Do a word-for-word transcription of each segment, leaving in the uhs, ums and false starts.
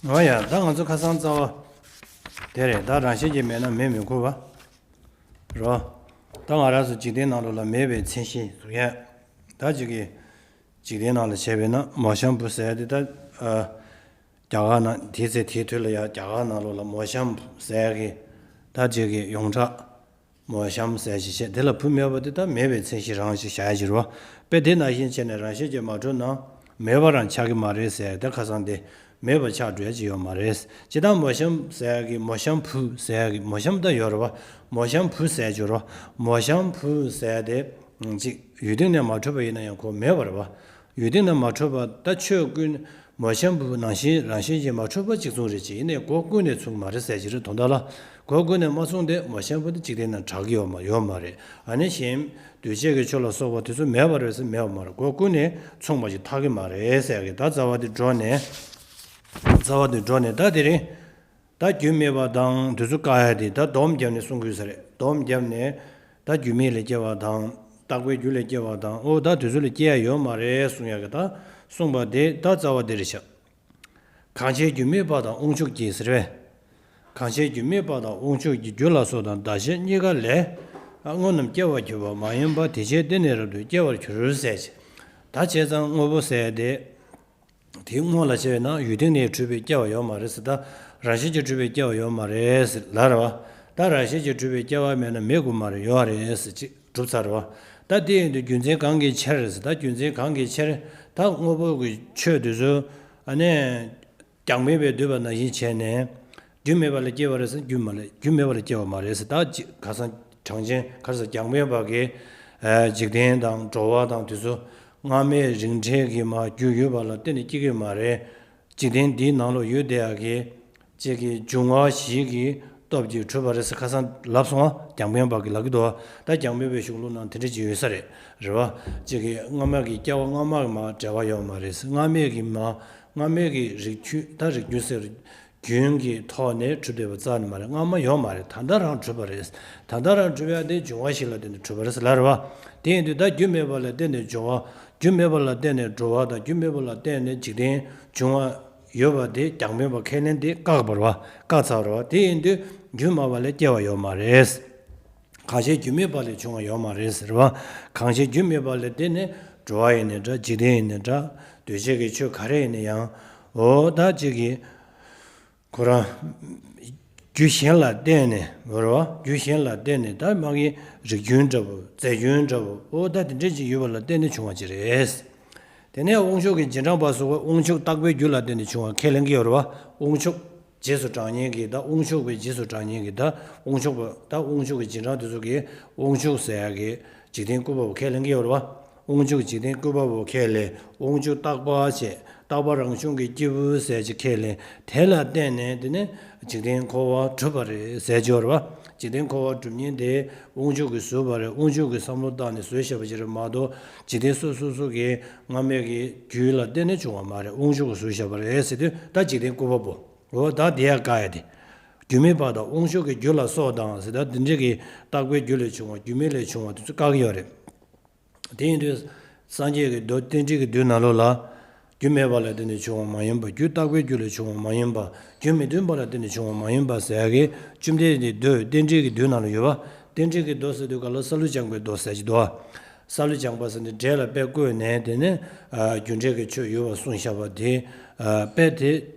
འོ་ཡ། ད་ང་ཚོ་ཁ་སང་རྩ་བ་དེ་རེད། ད་རང་བཞིན་གྱིས་མེད་ན་མེ་མི་འཁོར་བ་རོ། ད་ང་རང་ཚོ་འཇིག་རྟེན་ནང་ལོགས་ལ་མེད་པའི་མཚན་གཞི་ཟེར་ཡ། ད་ཅིག་གིས་འཇིག་རྟེན་ནང་ལ་བྱས་པས་ན་མོ་གཤམ་བུ་ཟེར་ཡ་དེ། ད་ཨ་རྒྱ་གར་ནང་དེའི་ཚེ་དེའི་དུས་ལ་ཡ་རྒྱ་གར་ནང་ལོགས་ལ་མོ་གཤམ་བུ་ཟེར་ཡ་གི་ད་ཅིག་གི་ཡོངས་གྲགས། མོ་གཤམ་ཟེར་ཞིག་བྱས། དེ་ལ་བུ་མེད་པ་དེ་ད་མེད་པའི་མཚན་གཞི་རང་ཞིག་བཞག་ཡ་ཅིག་རེད་བ། དཔེ་དེ་ནང་བཞིན་བྱས་ནས་རང་བཞིན་གྱིས་མ་གྲུབ་ན་མེད་པ་རང་ཆགས་ཀྱི་མ་རེད་ཟེར། ད་ཁ་སང་དེ་མེད་པ་ཆགས་འགྲོ་ཡ་ཅིག་ཡོད་མ་རེད། སྤྱིར་བཏང་མོ་གཤམ་ཟེར་ཡ་གི་མོ་གཤམ་བུ་ཟེར་ཡ་གི་མོ་གཤམ་ད་ཡོད་རེད་བ། མོ་གཤམ་བུ་ཟེར་ཅིག་ཡོད་རེད་བ། མོ་གཤམ་བུ་ཟེར་ཡ་དེ་ཅིག་ཡུལ་སྟེང་ནས་མ་གྲུབ་པ་ཡིན་ན་ཡང་ཁོ་མེད་པ་རེད་བ། ཡུལ་སྟེང་ན་མ་གྲུབ་པ། ད་ཆོས་ཀུན་མོ་གཤམ་བུ་ནང་བཞིན་རང་བཞིན་གྱིས་མ་གྲུབ་པ་གཅིག་མཚུངས་རེད། ཅེས་ཡིན་ནས་སྒོ་ཀུན་ནས་མཚུངས་མ་རེད་ཟེར་གྱི་རེད། དོན་དག་ལ་སྒོ་ཀུན་ནས་མ་མཚུངས་ཏེ། མོ་གཤམ་བུ་དེ་འཇིག་རྟེན་ན་གྲགས་ཀྱི་ཡོད་མ་ཡོད་མ་རེད། ཨ་ནི་གཞན་འདུས་བྱས་ཀྱི་ཆོས་ལ་སོགས་པ་དེ་ཚོ་མེད་པ་རེད་ཟེར་མེད་པ་མ་རེད། སྒོ་ཀུན་ནས་མཚུངས་པ་ཞིག་ཐག་གི་མ་རེད་ཟེར་གི། ད་རྩ་བ་དེ་འགྲོ་ནས། རྩ་བ་དེ་འགྲོ་ནས་ད་དེ་རིང་། ད་རྒྱུ་མེད་པ་དང་དེ་ཚོ་བཀག་ཡ་དེ་ད་སྡོམ་བརྒྱབ་ནས་གསུང་དགོས་ས་རེད། སྡོམ་བརྒྱབ་ནས་ད་རྒྱུ་མེད་ལས་སྐྱེ་བ་དང་། རྟག་པའི་རྒྱུ་ལས་སྐྱེ་བ་དང་། ཨོ་ད་དེ་ཚོ་ལས་སྐྱེ་ཡ་ཡོད་མ་རེད་གསུང་ཡ་གི། ད་གསུངས་པ་དེ་ད་རྩ་བ་དེ་རེད་ཤག། གང་ཕྱིར་རྒྱུ་མེད་པ་དང་དབང་ཕྱུག་སྐྱེ་ཟེར་བས། གང་ཕྱིར་རྒྱུ་མེད་པ་དང་དབང་ཕྱུག་སྐྱེ། རྒྱུ་ལ་སོགས་དང་བདག་གཞན་གཉིས་ཀ་ལས། དངོས་རྣམས་སྐྱེ་བར་འགྱུར་བ་མ་ཡིན་པ། དེ་ཕྱིར་དེ་ནི་རབ་ཏུ་སྐྱེ་བར་འགྱུར་ཟེར། ད་བྱས་ཙང་དངོས་པོ་ཟེར་དེ། དེའི་སྔོན་ལ་བྱས་ན་ཡུལ་སྟེང་ནས་གྲུབ་པའི་སྐྱེ་བ་ཡོད་མ་རེད་ཟེར། ད་རང་བཞིན་གྱིས་གྲུབ་པའི་སྐྱེ་བ་ཡོད་མ་རེད་ཟེར་ལབ་རེད་བ། ད་རང་བཞིན་གྱིས་གྲུབ་པའི་སྐྱེ་བ་མེད་ན་མེད་དགོས་མ་རེད། ཡོད་རེད་ཟེར་ཅིག་གྲུབ་ཚར་རེད་བ། ད་དེ་ཡིན་དུས་རྒྱུ་མཚན་གང་གིས་ཕྱིར་ཟེར། ད་རྒྱུ་མཚན་གང་གིས་ཕྱིར། ད་དངོས་པོ་གི་ཆོས་དེ་ཚོ་ཨ་ནི་རྒྱང་འཕེན་པས་བསྡུས་པ་ནང་བཞིན་བྱས་ནས། རྒྱུ་མེད་པ་ལས་སྐྱེ་བ་རེད་ཟེར། རྒྱུ་མ་ལས་རྒྱུ་མེད་པ་ལས་སྐྱེ་བ་མ་རེད་ཟེར། ད་ཅི་ཁ་སང་གྲངས་ཅན་ག་རེ་ཟེར། རྒྱང་འཕེན་པ་གིས་ཨ་འཇིག་རྟེན་དང་འགྲོ་བ་དང་དེ་ཚོ་སྔ་མའི་རིགས་འདྲའི་གི་མ་རྒྱུ་ཡོད་པ་ལ་བརྟེན་ནས་སྐྱེ་གི་མ་རེད། འཇིག་རྟེན་འདིའི་ནང་ལ་ཡོད་བསྡད་ཡག་གི་ཅིག་གི་འབྱུང་བ་བཞི་གི་སྟོབས་ཀྱིས་གྲུབ་པ་རེད་ཟེར་ཁ་སང་ལབ་སོང་ང་། རྒྱང་འཕེན་པ་གིས་ལབ་ཀྱི་འདུག་བ། ད་རྒྱང་འཕེན་པའི་གཞུང་ལུགས་ནང་དེ་འདྲ་ཅིག་ཡོད་ས་རེད། རེད་བ། ཅིག་གི་སྔ་མ་གི་སྐྱེ་བ་སྔ་མ་གི་མ་འབྲེལ་བ་ཡོད་མ་རེད། སྔ་མའི་གི་མ་སྔ་མའི་གི་རིགས་རྒྱུན། ད་རིགས་རྒྱུན་ཟེར། རྒྱུན་གྱི་ཐོག་ནས་གྲུབ་བསྡད་པ་རྩ་ནས་མ་རེད། སྔ་མ་ཡོད་མ་རེད། ད་ལྟ་རང་གྲུབ་པ་རེད། ད་ལྟ་རང་གྲུབ་ཡ་དེ་འབྱུང་བ་བཞི་ལ་བརྟེན་ནས་གྲུབ་པ་རེད་ཟེར་ལབ་རེད་བ། དེ་ཡིན་དུས་ད་རྒྱུ་མེད་པ་ལ་བརྟེན་ནས་འབྱུང་བ། རྒྱུ་མེད་པ་ལ་བརྟེན་ནས་འགྲོ་བ་དང་། རྒྱུ་མེད་པ་ལ་བརྟེན་ནས་འཇིག་རྟེན་འབྱུང་བ་ཡོད་པ་དེ་རྒྱང་འཕེན་པ་ཁས་ལེན་དེ་བཀག་པ་རེད་བ། བཀག་ཚར་བ་རེད་བ། དེ་ཡིན་དུས་རྒྱུ་མེད་པ་ལས་སྐྱེ་བ་ཡོད་མ་རེད། གང་ཕྱིར་རྒྱུ་མེད་པ་ལས་བྱུང་བ་ཡོད་མ་རེད་ཟེར་བ། གང་ཕྱིར་རྒྱུ་མེད་པ་ལ་བརྟེན་ནས་འགྲོ་བ་ཡིན་ནའི་འདྲ། འཇིག་རྟེན་ཡིན་ནའི་འདྲ། འདུས་བྱས་ཀྱི་ཆོས་ག་རེ་ཡིན་ན་ཡང་། འོ་ད་ཅིག་གི་ཁོ་རང་རྒྱུ་གཞན་ལ་བརྟེན་ནས། འོ་རེད་བ། རྒྱུ་གཞན་ལ་བརྟེན་ནས། ད་མ་གི་རིགས་རྒྱུན་འདྲ་བོ། རྫས་རྒྱུན་འདྲ་བོ། འོ་ད་དེ་འདྲ་ཅིག་ཡོད་པ་ལ་བརྟེན་ནས་བྱུང་བ་ཅིག་རེད། དེ་ནས་དབང་ཕྱུག་གི་རྗེས་འབྲང་པ་སོགས་པ། དབང་ཕྱུག་རྟག་པའི་རྒྱུ་ལ་བརྟེན་ནས་བྱུང་བ་ཁས་ལེན་གྱི་ཡོད་རེད་བ། དབང་ཕྱུག་རྗེས་སུ་འབྲང་མཁན་གྱི། ད་དབང་ཕྱུག་པའི་རྗེས་སུ་འབྲང་མཁན་གྱི། ད་དབང་ཕྱུག་པ། ད་དབང་ཕྱུག་གི་རྗེས་འབྲང་དེ་ཚོ་གིས་དབང་ཕྱུག་ཟེར་ཡ་གི་འཇིག་རྟེན་བཀོད་པ་པོ་ཁས་ལེན་གྱི་ཡོད་རེད་བ། དབང་ཕྱུག་འཇིག་རྟེན་བཀོད་པ་པོ་ཁས་ལེན། དབང་ཕྱུག་རྟག་པ་བྱས། རྟག་པ་རང་བྱུང་གི་སྐྱེས་བུ་ཟེར་ཅིག་ཁས་ལེན། དེ་ལ་བརྟེན་ནས་དེ་ནས་འཇིག་རྟེན་འཁོར་བ་གྲུབ་པ་རེད་ཟེར་གྱི་ཡོད་རེད་བ། འཇིག་རྟེན་འཁོར་བ་གྲུབ་མཁན་དེ་དབང་ཕྱུག་གིས་བཟོས་པ་རེད། དབང་ཕྱུག་གི་བསམ་བློ་བཏང་ནས་བཟོས་བཞག་པ་ཅིག་རེད་མ་གཏོགས། འཇིག་རྟེན་སོ་སོ་སོ་གི་སྔ་མའི་གི་རྒྱུ་ལ་བརྟེན་ནས་བྱུང་བ་མ་རེད། དབང་ཕྱུག་གིས་བཟོས་བཞག་པ་རེད་ཟེར་དུས། ད་འཇིག་རྟེན་བཀོད་པ་པོ། འོ་ད་དེ་ཡང་བཀག་ཡ་དེ། རྒྱུ་མེད་པ་དང་དབང་ཕྱུག་གི་རྒྱུ་ལ་སོགས་དང་ཟེར། ད་འདི་འདྲ་གི་རྟག་པའི་རྒྱུ་ལས་བྱུང་བ། རྒྱུ་མེད་ལས་བྱུང་བ་དེ་ཚོ་བཀག་གི་ཡོད་རེད། དེ་ཡིན་དུས་སངས་རྒྱས་ཀྱི་མདོ་རྟེན་འབྲེལ་གྱི་མདོའི་ནང་ལོགས་ལ། རྒྱུ་མེད་པ་ལ་བརྟེན་ནས་བྱུང་བ་མ་ཡིན་པ། རྒྱུ་རྟག་པའི་རྒྱུ་ལས་བྱུང་བ་མ་ཡིན་པ། རྒྱུ་མི་མཐུན་པ་ལ་བརྟེན་ནས་བྱུང་བ་མ་ཡིན་པ་ཟེར་ཡ་གི་བཅོམ་ལྡན་འདས་མདོ་རྟེན་འབྲེལ་གྱི་མདོའི་ནང་ལ་ཡོད་པ། རྟེན་འབྲེལ་གྱི་མདོ་ཟེར་དུས་ག་ལ་སཱ་ལུ་ལྗང་པའི་མདོ་ཟེར་གྱི་འདུག་བ། སཱ་ལུ་ལྗང་པ་ཟེར་ནས་འགྲེལ་ལ་དཔེ་བཀོད་ནས། དེ་ནས་ཨ་རྒྱུ་འབྲས་ཀྱི་ཆོས་ཡོད་པར་གསུངས་བཞག་པ་དེ། ཨ་དཔེ་དེ་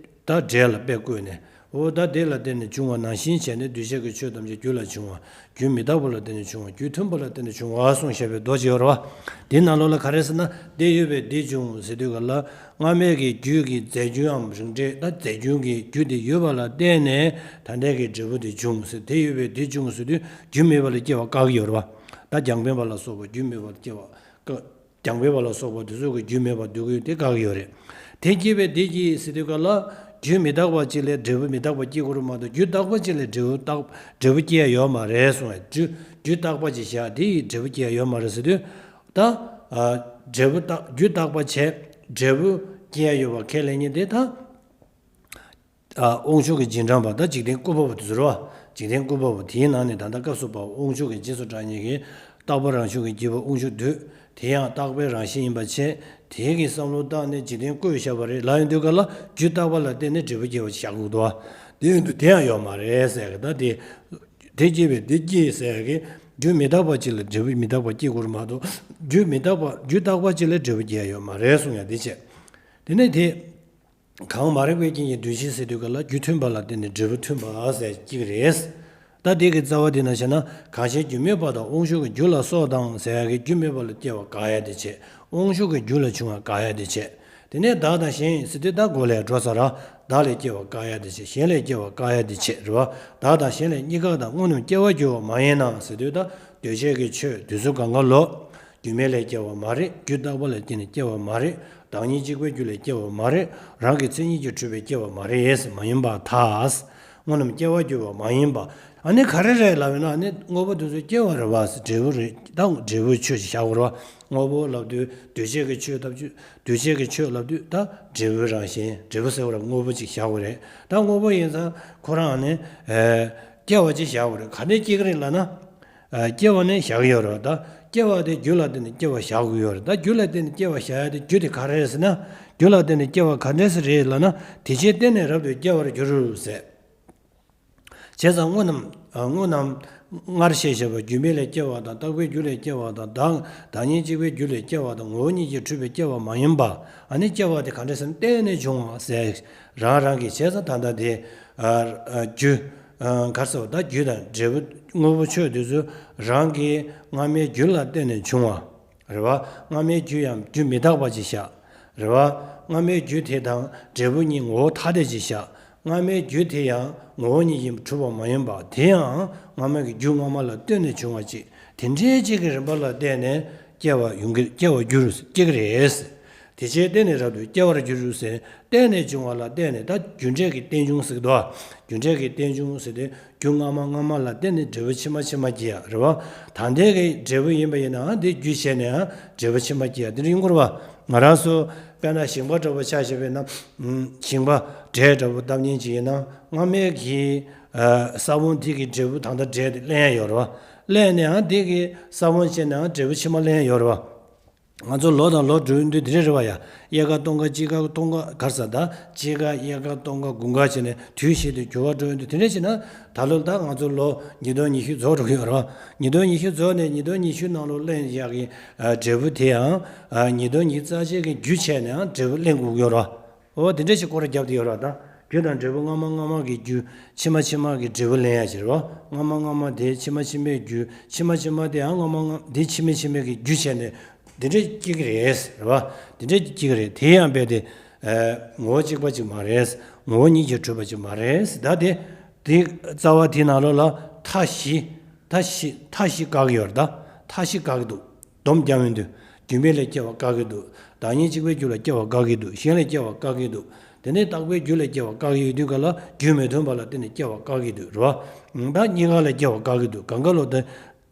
ད་འགྲེལ་ལ་དཔེ་བཀོད་ནས། འོ་ད་དེ་ལ་བརྟེན་ནས་བྱུང་བ་ནང་བཞིན་བྱས་ནས། འདུས་བྱས་ཀྱི་ཆོས་ཐམས་ཅད་རྒྱུ་ལ་བྱུང་བ། རྒྱུ་མི་རྟག་པ་ལ་བརྟེན་ནས་བྱུང་བ། རྒྱུ་མཐུན་པ་ལ་བརྟེན་ནས་བྱུང་བ་གསུངས་བཞག་པའི་མདོ་ཅིག་ཡོད་རེད་བ། དེའི་ནང་ལོགས་ལ་ག་རེ་ཟེར་ན། དེ་ཡོད་པས་འདི་བྱུང་ཟེར་དུས་ག་ལ། སྔ་མའི་གི་རྒྱུ་གི་རྫས་རྒྱུའམ་རིགས་འདྲའི། ད་རྫས་རྒྱུ་གི་རྒྱུ་དེ་ཡོད་པ་ལ་བརྟེན་ནས་ད་ལྟའི་གི་འབྲས་བུ་དེ་བྱུང་ཟེར། དེ་ཡོད་པས་འདི་བྱུང་ཟེར་དུས། རྒྱུ་མེད་པ་ལ་སྐྱེ་བ་བཀག་གི་ཡོད་རེད་བ། ད་རྒྱང་འཕེན་པ་ལ་སོགས་པ་རྒྱུ་མེད་པ་ལ་སྐྱེ་བ་བཀག་རྒྱང་འཕེན་པ་ལ་སོགས་པ་དེ་ཚོ་གི་རྒྱུ་མེད་པར་འདོད་ཀྱི་ཡོད་དེ་བཀག་གི་ཡོད་རེད། དེ་སྐྱེས་པས་འདི་སྐྱེས་ཟེར་དུས་ག་ལ། རྒྱུ་མི་རྟག་པ་གཅིག་ལས་འབྲས་བུ་མི་རྟག་པ་སྐྱེ་དགོས་རེད་མ་གཏོགས། རྒྱུ་རྟག་པ་གཅིག་ལས་འབྲས་བུ་རྟག་འབྲས་བུ་སྐྱེ་ཡ་ཡོད་མ་རེད་གསུངས་པས། རྒྱུ་རྒྱུ་རྟག་པ་ཅིག་བཞག་དེ་ཡིས་འབྲས་བུ་སྐྱེ་ཡ་ཡོད་མ་རེད་ཟེར་དུས། ད་ཨ་འབྲས་བུ་རྟག་རྒྱུ་རྟག་པ་བྱས་འབྲས་བུ་སྐྱེ་ཡ་ཡོད་པ་ཁས་ལེན་མཁན་དེ་ད། ཨ་དབང་ཕྱུག་གི་རྗེས་འབྲང་པ། ད་འཇིག་རྟེན་བཀོད་པ་པོ་དེ་ཚོ་རེད་བ། འཇིག་རྟེན་བཀོད་པ་པོ་དེའི་ནང་ནས་ད་ལྟ་སྐབས་སུ་བབས་པ་དབང་ཕྱུག་གི་རྗེས་སུ་འབྲང་མཁན་གྱི་རྟག་པ་རང་བྱུང་གི་སྐྱེས་བུ་དབང་ཕྱུག་འདུས། དེ་ཡང་རྟག་པའི་རང་བཞིན་ཡིན་པ་བྱས། དེའི་གི་བསམ་བློ་བཏང་ནས་འཇིག་རྟེན་བཀོད་བཞག་པ་རེད་ལབ་ཡོང་དུས་ག་ལ། རྒྱུ་རྟག་པ་ལ་བརྟེན་ནས་འབྲས་བུ་སྐྱེ་བ་ཞིག་བཞག་དགོས་འདུག་བ། དེ་ཡོང་དུས་དེ་ཡང་ཡོད་མ་རེད་ཟེར་གི། ད་དེ་དེ་སྐྱེས་པས་དེ་སྐྱེས་ཟེར་གི། རྒྱུ་མི་རྟག་པ་ཅིག་ལ་འབྲས་བུ་མི་རྟག་པ་སྐྱེ་དགོས་རེད་མ་གཏོགས། རྒྱུ་མི་རྟག་པ་རྒྱུ་རྟག་པ་ཅིག་ལ་འབྲས་བུ་སྐྱེ་ཡ་ཡོད་མ་རེད་གསུང་ཡ་དེ་བྱས། དེ་ནས་དེ། གང་མ་རིག་པའི་རྐྱེན་གྱིས་འདུ་བྱེད་ཟེར་དུས་ག་ལ། རྒྱུ་མཐུན་པ་ལ་བརྟེན་ནས་འབྲས་བུ་མཐུན་པ་ཟེར་གཅིག་རེད། ད་དེ་གི་རྩ་བ་དེ་ན་བྱས་ན། གང་ཕྱིར་རྒྱུ་མེད་པ་དང་། དབང་ཕྱུག་གི་རྒྱུ་ལ་སོགས་དང་ཟེར་ཡ་གི། རྒྱུ་མེད་པ་ལ་སྐྱེ་བ་དགག་ཡ་དེ་བྱས། དབང་ཕྱུག་གི་རྒྱུ་ལ་བྱུང་བ་དགག་ཡ་དེ་བྱས། དེ་ནས་བདག་དང་གཞན་ཟེར་དུས་ད་མགོ་ལས་འགྲོ་ས་ར། བདག་ལ་སྐྱེ་བ་དགག་ཡ་དེ་བྱས། གཞན་ལ་སྐྱེ་བ་དགག་ཡ་དེ་བྱས་རེད་བ། བདག་དང་གཞན་ལ་གཉིས་ཀ་དང་། དངོས་རྣམས་སྐྱེ་བར་འགྱུར་བ་མ་ཡིན་ན་ཟེར་དུས། ད་འདུས་བྱས་ཀྱི་ཆོས་དེ་ཚོ་གང་ག་ལོ། རྒྱུ་མེད་ལས་སྐྱེ་བ་མ་རེད། རྒྱུ་རྟག་པ་ལས་བརྟེན་ནས་སྐྱེ་བ་མ་རེད། བདག་ཉིད་གཅིག་པའི་རྒྱུ་ལས་སྐྱེ་བ་མ་རེད། རང་གི་མཚན་ཉིད་ཀྱིས་གྲུབ་པས་སྐྱེ་བ་མ་རེད། མ་ཡིན་པར་ཐལ། དངོས་རྣམས་སྐྱེ་བར་འགྱུར་བ་མ་ཡིན་པ། ཨ་ནི་ག་རེ་རེད་ལབ་ཡོད་ན། ཨ་ནི་དངོས་པོ་དེ་ཚོ་སྐྱེ་བ་རེད་བ། འབྲས་བུ་རེད། ད་འབྲས་བུའི་ཆོས་ཅིག་བཞག་དགོས་རེད་བ། དངོས་པོ་ལབ་དུས་འདུས་བྱས་ཀྱི་ཆོས་ལབ་དུས། འདུས་བྱས་ཀྱི་ཆོས་ལབ་དུས་ད་འབྲས་བུའི་རང་བཞིན། འབྲས་བུ་ཟེར་བ་ལ་དངོས་པོ་ཅིག་བཞག་དགོས་རེད། ད་དངོས་པོ་ཡིན་ཙང་ཁོ་རང་ནི། ཨེ། སྐྱེ་བ་ཅིག་བཞག་དགོས་རེད། ག་ནས་སྐྱེ་གི་རེད་ལབ་ན། ཨ། སྐྱེ་བ་ནས་བཞག་གི་ཡོད་རེད་བ། ད་སྐྱེ་བ་དེ་རྒྱུ་ལ་བརྟེན་ནས་སྐྱེ་བ་བཞག་དགོས་ཡོད་རེད། ད་རྒྱུ་ལ་བརྟེན་ནས་སྐྱེ་བ་བཞག་ཡ་དེ་རྒྱུ་དེ་ག་རེ་རེད་ཟེར་ན། རྒྱུ་ལ་བརྟེན་ནས་སྐྱེ་བ་ག་འདྲས་སེ་རེད་ལབ་ན། དེ་ཕྱིར་བརྟེན་ནས་རབ་ཏུ་སྐྱེ་བར་འགྱུར་ཟེར། བྱས་ཙང་དངོས་རྣམས། ཨ། དངོས་རྣམས་སྔར་བཤད་བཞག་པ། རྒྱུ་མེད་ལས་སྐྱེ་བ་དང་། རྟག་པའི་རྒྱུ་ལས་སྐྱེ་བ་དང་། བདག་བདག་ཉིད་གཅིག་པའི་རྒྱུ་ལས་སྐྱེ་བ་དང་། ངོ་བོ་ཉིད་ཀྱིས་གྲུབ་པས་སྐྱེ་བ་མ་ཡིན་པ། ཨ་ནི་སྐྱེ་བ་དེ་ག་འདྲས་ཟེར་ན། བརྟེན་ནས་བྱུང་བ་ཟེར། རང་རང་གི། བྱས་ཙང་ད་ལྟ་དེ། ཨ། ཨ། རྒྱུ། ཨ། ག་རེ་ཟེར་བ། ད་རྒྱུ་དང་འབྲས་བུ། དངོས་པོ་ཆོས་དེ་ཚོ་རང་གི་སྔ་མའི་རྒྱུ་ལ་བརྟེན་ནས་བྱུང་བ་རེད་བ། སྔ་མའི་རྒྱུ་ཡང་རྒྱུ་མི་རྟག་པ་ཅིག་བཞག་རེད་བ། སྔ་མའི་རྒྱུ་དེ་དང་འབྲས་བུ་གཉིས་ངོ་བོ་ཐ་དད་ཅིག་བཞག་སྔ་མའི་རྒྱུ་དེ་ཡང་ངོ་བོ་ཉིད་ཀྱིས་གྲུབ་པ་མ་ཡིན་པ། དེ་ཡང་སྔ་མ་གི་རྒྱུ་སྔ་མ་ལ་ལྟོས་ནས་བྱུང་བ་ཅིག་དེ་འདྲའི་ཅིག་གི་རིམ་པ་ལ་བརྟེན་ནས་སྐྱེ་བ་ཡོང་གི། སྐྱེ་བར་འགྱུར། སྐྱེ་གི་རེད། དེ་ཕྱིར་བརྟེན་ནས་རབ་ཏུ་སྐྱེ་བར་འགྱུར་ཟེར། བརྟེན་ནས་བྱུང་བ་ལ་བརྟེན་ནས། ད་རྒྱུ་འབྲས་ཀྱི་རྟེན་འབྱུང་ཟེར་གི་འདུག་རྒྱུ་འབྲས་ཀྱི་རྟེན་འབྱུང་ཟེར་དུས་རྒྱུ་སྔ་མ་སྔ་མ་ལ་བརྟེན་ནས་འབྲས་བུ་ཕྱི་མ་ཕྱི་མ་སྐྱེ་ཡ་རེད་བ། ད་ལྟའི་གི་འབྲས་བུ་ཡིན་པ་ཡིན་ནའང་དེ་རྒྱུ་བྱས་ནའང་འབྲས་བུ་ཕྱི་མ་སྐྱེ་ཡ་དེ་འདྲ་ཡིན་དགོས་རེད་བ། ང་རང་ཚོ་དཔེར་ན་ཞིང་པ་འདྲ་པོ་ཆ་བཞག་པ་ཡིན་ན། ཞིང་པ་འབྲས་འདྲ་པོ་བཏབ་མཁན་ཅིག་ཡིན་ན། སྔ་མའི་གི། ཨ། ས་བོན་དེ་གི་འབྲས་བུ་ད་ལྟ་འབྲས་དེ་ལེན་ཡ་ཡོད་རེད་བ། ལེན་ནའང་དེ་གི་ས་བོན་བྱས་ནའང་འབྲས་བུ་ཕྱི་མ་ལེན་ཡ་ཡོད་རེད་བ། ང་ཚོ་ལོ་དང་ལོ་འགྲོ་ཡོང་དུས་དེ་འདྲ་རེད་བ་ཡ། དབྱར་ཁ་སྟོན་ཁ་དཔྱིད་ཁ་སྟོན་ཁ། ག་རེ་ཟེར། ད་དཔྱིད་ཁ་དབྱར་ཁ་སྟོན་ཁ་དགུན་ཁ་བྱས་ནས་དུས་བཞི་དུ་འགྱུར་བ་འགྲོ་ཡོང་དུས། དེ་འདྲ་བྱས་ན་ད་ལོ་ད་ང་ཚོ་ལོ་ཉིས་སྟོང་ཉི་ཤུ་རྫོགས་འགྲོ་གི་ཡོད་རེད་བ། ཉིས་སྟོང་ཉི་ཤུ་རྫོགས་ནས་ཉིས་སྟོང་ཉི་ཤུ་ནང་ལོགས་ལེན་ཡག་གི། ཨ། འབྲས་བུ་དེ་ཡང་། ཨ། ཉིས་སྟོང་ཉི་ཤུ་རྩ་གཅིག་གི་རྒྱུ་བྱས་ནའང་འབྲས་བུ་ལེན་དགོས་ཀྱི་ཡོད་རེད་བ། འོ། དེ་འདྲ་ཞིག་སྐོར་ར་བརྒྱབ་བསྡད་ཡོད་རེད་བ། ད་རྒྱུ་དང་འབྲས་བུ་སྔ་མ་སྔ་མ་གི་རྒྱུ། ཕྱི་མ་ཕྱི་མ་གི་འབྲས་བུ་ལེན་ཡ་ཅིག་རེད་བ། སྔ་མ་སྔ་མ་དེ་ཕྱི་མ་ཕྱི་མའི་རྒྱུ། ཕྱི་མ་ཕྱི་མ་དེའང་སྔ་མ་སྔ་དེ་ཕྱི་མ་ཕྱི་མའི་གི་རྒྱུ་བྱས་ནས། འདི་འདྲ་སྐྱེ་གི་རེད་རེད་བ། འདི་འདྲ་སྐྱེ་གི་རེད། དེ་ཡང་རྦད་དེ། ཨ། ངོ་བོ་གཅིག་པ་ཅིག་མ་རེད། ངོ་བོ་ཉིད་ཀྱིས་གྲུབ་པ་ཅིག་མ་རེད། ད་དེ། དེ་རྩ་བ་དེའི་ནང་ལོགས་ལ་མཐའ་བཞི། མཐའ་བཞི། མཐའ་བཞི་བཀག་གི་ཡོད་རེད། ད་མཐའ་བཞི་བཀག་གི་འདུག་སྡོམ་རྒྱག་མི་འདུག་རྒྱུ་མེད་ལས་སྐྱེ་བ་བཀག་གི་འདུག་བདག་ཉིད་གཅིག་པའི་རྒྱུ་ལ་སྐྱེ་བ་བཀག་གི་འདུག་གཞན་ལས་སྐྱེ་བ་བཀག་གི་འདུག་དེ་ནས་རྟག་པའི་རྒྱུ་ལས་སྐྱེ་བ་བཀག་གི་ཡོད་དུས་ག་ལ། རྒྱུ་མི་མཐུན་པ་ལ་བརྟེན་ནས་སྐྱེ་བ་བཀག་གི་འདུག་རེད་བ། ད་གཉིས་ཀ་ལས་སྐྱེ་བ་བཀག་གི་འདུག་གང་ག་ལོ། ད་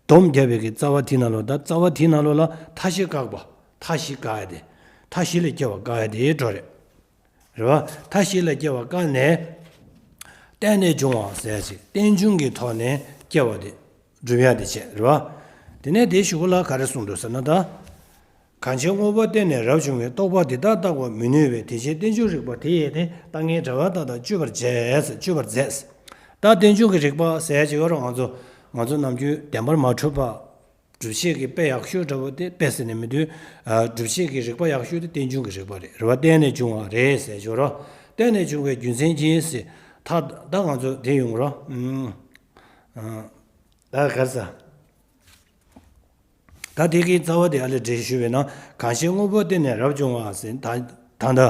སྡོམ་རྒྱབ་པའི་གི་རྩ་བ་དེའི་ནང་ལོགས། ད་རྩ་བ་དེའི་ནང་ལོགས་ལ་མཐའ་བཞི་བཀག་པ། མཐའ་བཞི་བཀག་ཡ་དེ། མཐའ་བཞི་ལས་སྐྱེ་བ་བཀག་ཡ་དེ་འགྲོ་རེད། རེད་བ། མཐའ་བཞི་ལ་སྐྱེ་བ་བཀག་ནས། བརྟེན་ནས་འབྱུང་བ་ཟེར་ཅིག་རྟེན་འབྱུང་གི་ཐོག་ནས་སྐྱེ་བ་དེ་སྒྲུབ་ཡ་དེ་བྱས་རེད་བ། དེ་ནས་དེའི་གཞུག་གུ་ལ་ག་རེ་གསུངས་འདུག་ཟེར་ན། ད་གང་ཕྱིར་དངོས་པོ་བརྟེན་ནས་རབ་བྱུང་བའི། རྟོག་པ་དེ་ལྟར་བརྟག་པར་མི་ནུས་པས། དེ་ཕྱིར་རྟེན་འབྱུང་རིགས་པ་དེ་ཡིས་ནི། ལྟ་ངན་བྲལ་བ་ལྟ་དང་གཅོད་པར་བྱེད། གཅོད་པར་མཛད། ད་རྟེན་འབྱུང་གི་རིགས་པ་ཟེར་ཅིག་ཡོད་རེད། ང་ཚོ་ང་ཚོ་ནམ་རྒྱུན་བདེན་པར་མ་གྲུབ་པ། སྒྲུབ་བྱེད་ཀྱི་དཔེ་ཡག་ཤོས་འདྲ་པོ་དེ། དཔེ་ཟེར་ནས་མི་འདུག་ཨ། སྒྲུབ་བྱེད་ཀྱི་རིགས་པ་ཡག་ཤོས་དེ་རྟེན་འབྱུང་གི་རིགས་པ་རེད། རེད་བ། བརྟེན་ནས་འབྱུང་བ་རེད་ཟེར་ཞོར་རོ། བརྟེན་ནས་འབྱུང་བའི་རྒྱུ་མཚན་གྱིས་ཟེར། ད་ད་ང་ཚོ་དེ་ཡོང་རོ། ཨུམ། ཨ། ད་ག་རེ་ཟ། ད་དེ་གི་རྩ་བ་དེ་ཨ་ལས་འགྲེལ་ཞུས་པས་ན། གང་ཕྱིར་དངོས་པོ་བརྟེན་ནས་རབ་བྱུང་བ་ཟེར། ད་ད་ལྟ་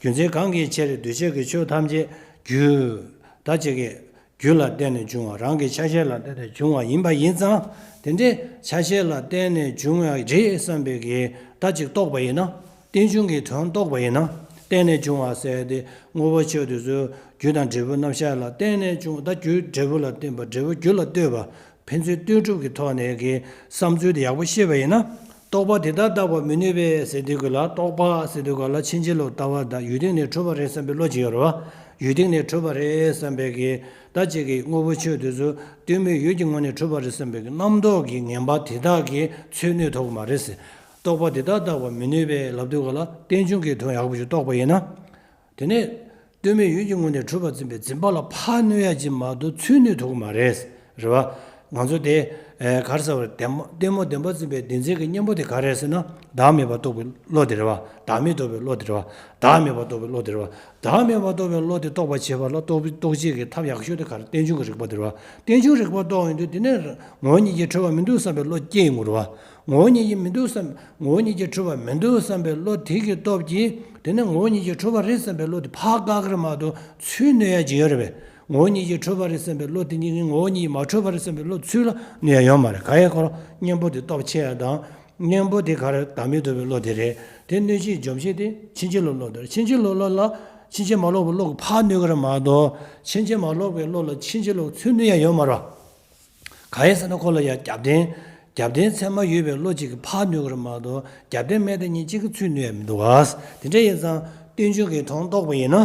རྒྱུ་མཚན་གང་གི་ཕྱིར་འདུས་བྱས་ཀྱི་ཆོས་ཐམས་ཅད་རྒྱུ། ད་ཅིག་གི་རྒྱུ་ལ་བརྟེན་ནས་བྱུང་བ། རང་གི་ཆ་ཤས་ལ་བརྟེན་ནས་བྱུང་བ་ཡིན་པ་ཡིན་ཙང་། དེ་འདྲའི་ཆ་ཤས་ལ་བརྟེན་ནས་བྱུང་བ་རེད་བསམ་པའི་གི་ད་ཅིག་རྟོགས་པ་ཡིན་ན། རྟེན་འབྱུང་གི་དོན་རྟོགས་པ་ཡིན་ན། བརྟེན་ནས་བྱུང་བ་ཟེར་ཏེ། དངོས་པོ་ཆོས་དེ་ཚོ་རྒྱུ་དང་འབྲས་བུ་རྣམ་གཞག་ལ་བརྟེན་ནས་བྱུང་། ད་རྒྱུ་འབྲས་བུ་ལ་བརྟེན་པ། འབྲས་བུ་རྒྱུ་ལ་ལྟོས་པ། ཕན་ཚུན་ལྟོས་གྲུབ་ཀྱི་ཐོག་ནས་ཀྱི་བསམ་ཚུལ་དེ་ཡག་པོ་ཤེས་པ་ཡིན་ན། རྟོག་པ་དེ་ལྟར་བརྟག་པར་མི་ནུས་པས་ཟེར་དུས་ག་ལ། རྟོག་པ་ཟེར་དུས་ག་ལ་ཕྱིན་ཅི་ལོག་ལྟ་བ་དང་ཡུལ་སྟེང་ནས་གྲུབ་པ་རེད་བསམ་པའི་བློ་ཅིག་ཡོད་རེད་བ། ཡུལ་སྟེང་ནས་གྲུབ་པ་རེད་བསམ་པའི་གི་ད་ཅིག་གི་དངོས་པོ་ཆོས་དེ་ཚོ་གཏི་མུག་ཡུལ་གྱི་ངོས་ནས་གྲུབ་པ་རེད་བསམ་པའི་གི་རྣམ་རྟོག་གི་ངན་པ་དེ་དག་གིས་ཚོད་གནོད་ཐུབ་ཀྱི་མ་རེད་ཟེར། རྟོག་པ་དེ་དག་བརྟག་པར་མི་ནུས་པས་ལབ་དུས་ག་ལ་རྟེན་འབྱུང་གི་དོན་ཡག་པོ་ཞིག་རྟོགས་པ་ཡིན་ན། དེ་ནས་ལྟོས་མེད་ཡུལ་གྱི་ངོས་ནས་གྲུབ་པར་འཛིན་པའི་འཛིན་པ་ལ་ཕར་གནོད་ཡ་ཅིག་མ་གཏོགས་ཚུར་གནོད་ཐུབ་ཀྱི་མ་རེད། རེད་བ། ང་ཚོ་དེ་ག་རེ་ཟེར་བ་རེད། ལྟད་མོ་ལྟད་མོ་བདེན་པར་འཛིན་པའི་བདེན་འཛིན་གྱི་གཉེན་པོ་དེ་ག་རེ་རེད་ཟེར་ན། བདག་མེད་པར་རྟོགས་པའི་བློ་དེ་རེད་བ། བདག་མེད་རྟོགས་པའི་བློ་དེ་རེད་བ། བདག་མེད་པར་རྟོགས་པའི་བློ་དེ་རེད་བ། བདག་མེད་པར་རྟོགས་པའི་བློ་དེ་རྟོགས་པར་བྱེད་པ་ལ་རྟོགས་རྟོགས་བྱེད་ཀྱི་ཐབས་ཡག་ཤོས་དེ་ག་རེ། རྟེན་འབྱུང་གི་རིགས་པ་དེ་རེད་བ། རྟེན་འབྱུང་རིགས་པ་རྟོགས་ཡོང་དུས་དེ་ནས་ངོ་བོ་ཉིད་ཀྱིས་གྲུབ་པ་མི་འདུག་བསམ་པའི་བློ་སྐྱེ་ཡོང་གི་རེད་བ། ངོ་བོ་ཉིད་ཀྱིས་མི་འདུག་བསམ། ངོ་བོ་ཉིད་ཀྱིས་གྲུབ་པ་མི་འདུག་བསམ་པའི་བློ་དེ་གི་སྟོབས་ཀྱིས་དེ་ནས་ངོ་བོ་ཉིད་ཀྱིས་གྲུབ་པ་རེད་བསམ་པའི་བློ་དེ་ཕར་བཀག་གི་རེད་མ་གཏོགས་ཚུར་གནོད་ཡ་ཅིག་ཡོད་རེད་པས། ངོ་བོ་ཉིད་ཀྱིས་གྲུབ་པ་རེད་བསམ་པའི་བློ་དེ་ཉིད་ཀྱིས་ངོ་བོ་ཉིད་ཀྱིས་མ་གྲུབ་པ་རེད་བསམ་པའི་བློ་ཚུར་ལ་གནོད་ཡ་ཡོད་མ་རེད། ག་ཡེ་ཁོ་རང་གཉེན་པོ་དེ་སྟོབས་ཆེ་ཡ་དང་། གཉེན་པོ་དེ་ག་རེ། བདག་མེད་རྟོགས་པའི་བློ་དེ་རེད། དེ་གནོད་བྱེད་འཇོམས་བྱེད་དེ་ཕྱིན་ཅི་ལོག་བློ་དེ་རེད། ཕྱིན་ཅི་ལོག་བློ་ལ་ཕྱིན་ཅི་མ་ལོག་པའི་བློ་གིས་ཕར་གནོད་ཀྱི་རེད་མ་གཏོགས་ཕྱིན་ཅི་མ་ལོག་པའི་བློ་ལ་ཕྱིན་ཅི་ལོག་ཚུར་གནོད་ཡ་ཡོད་མ་རེད། ག་ཡེ་ཟེར་ན་ཁོ་ལ་ཡ་རྒྱབ་རྟེན། རྒྱབ་རྟེན་ཚད་མ་ཡོད་པའི་བློ་གཅིག་གིས་ཕར་གནོད་ཀྱི་རེད་མ་གཏོགས་རྒྱབ་རྟེན་མེད་དེ་ཉིད་གཅིག་གིས་ཚུར་གནོད་ཡ་མི་འདུག་ག། དེ་འདྲ་ཡིན་ཙང་རྟེན་འབྱུང་གི་དོན་རྟོགས་པ་ཡིན་ན།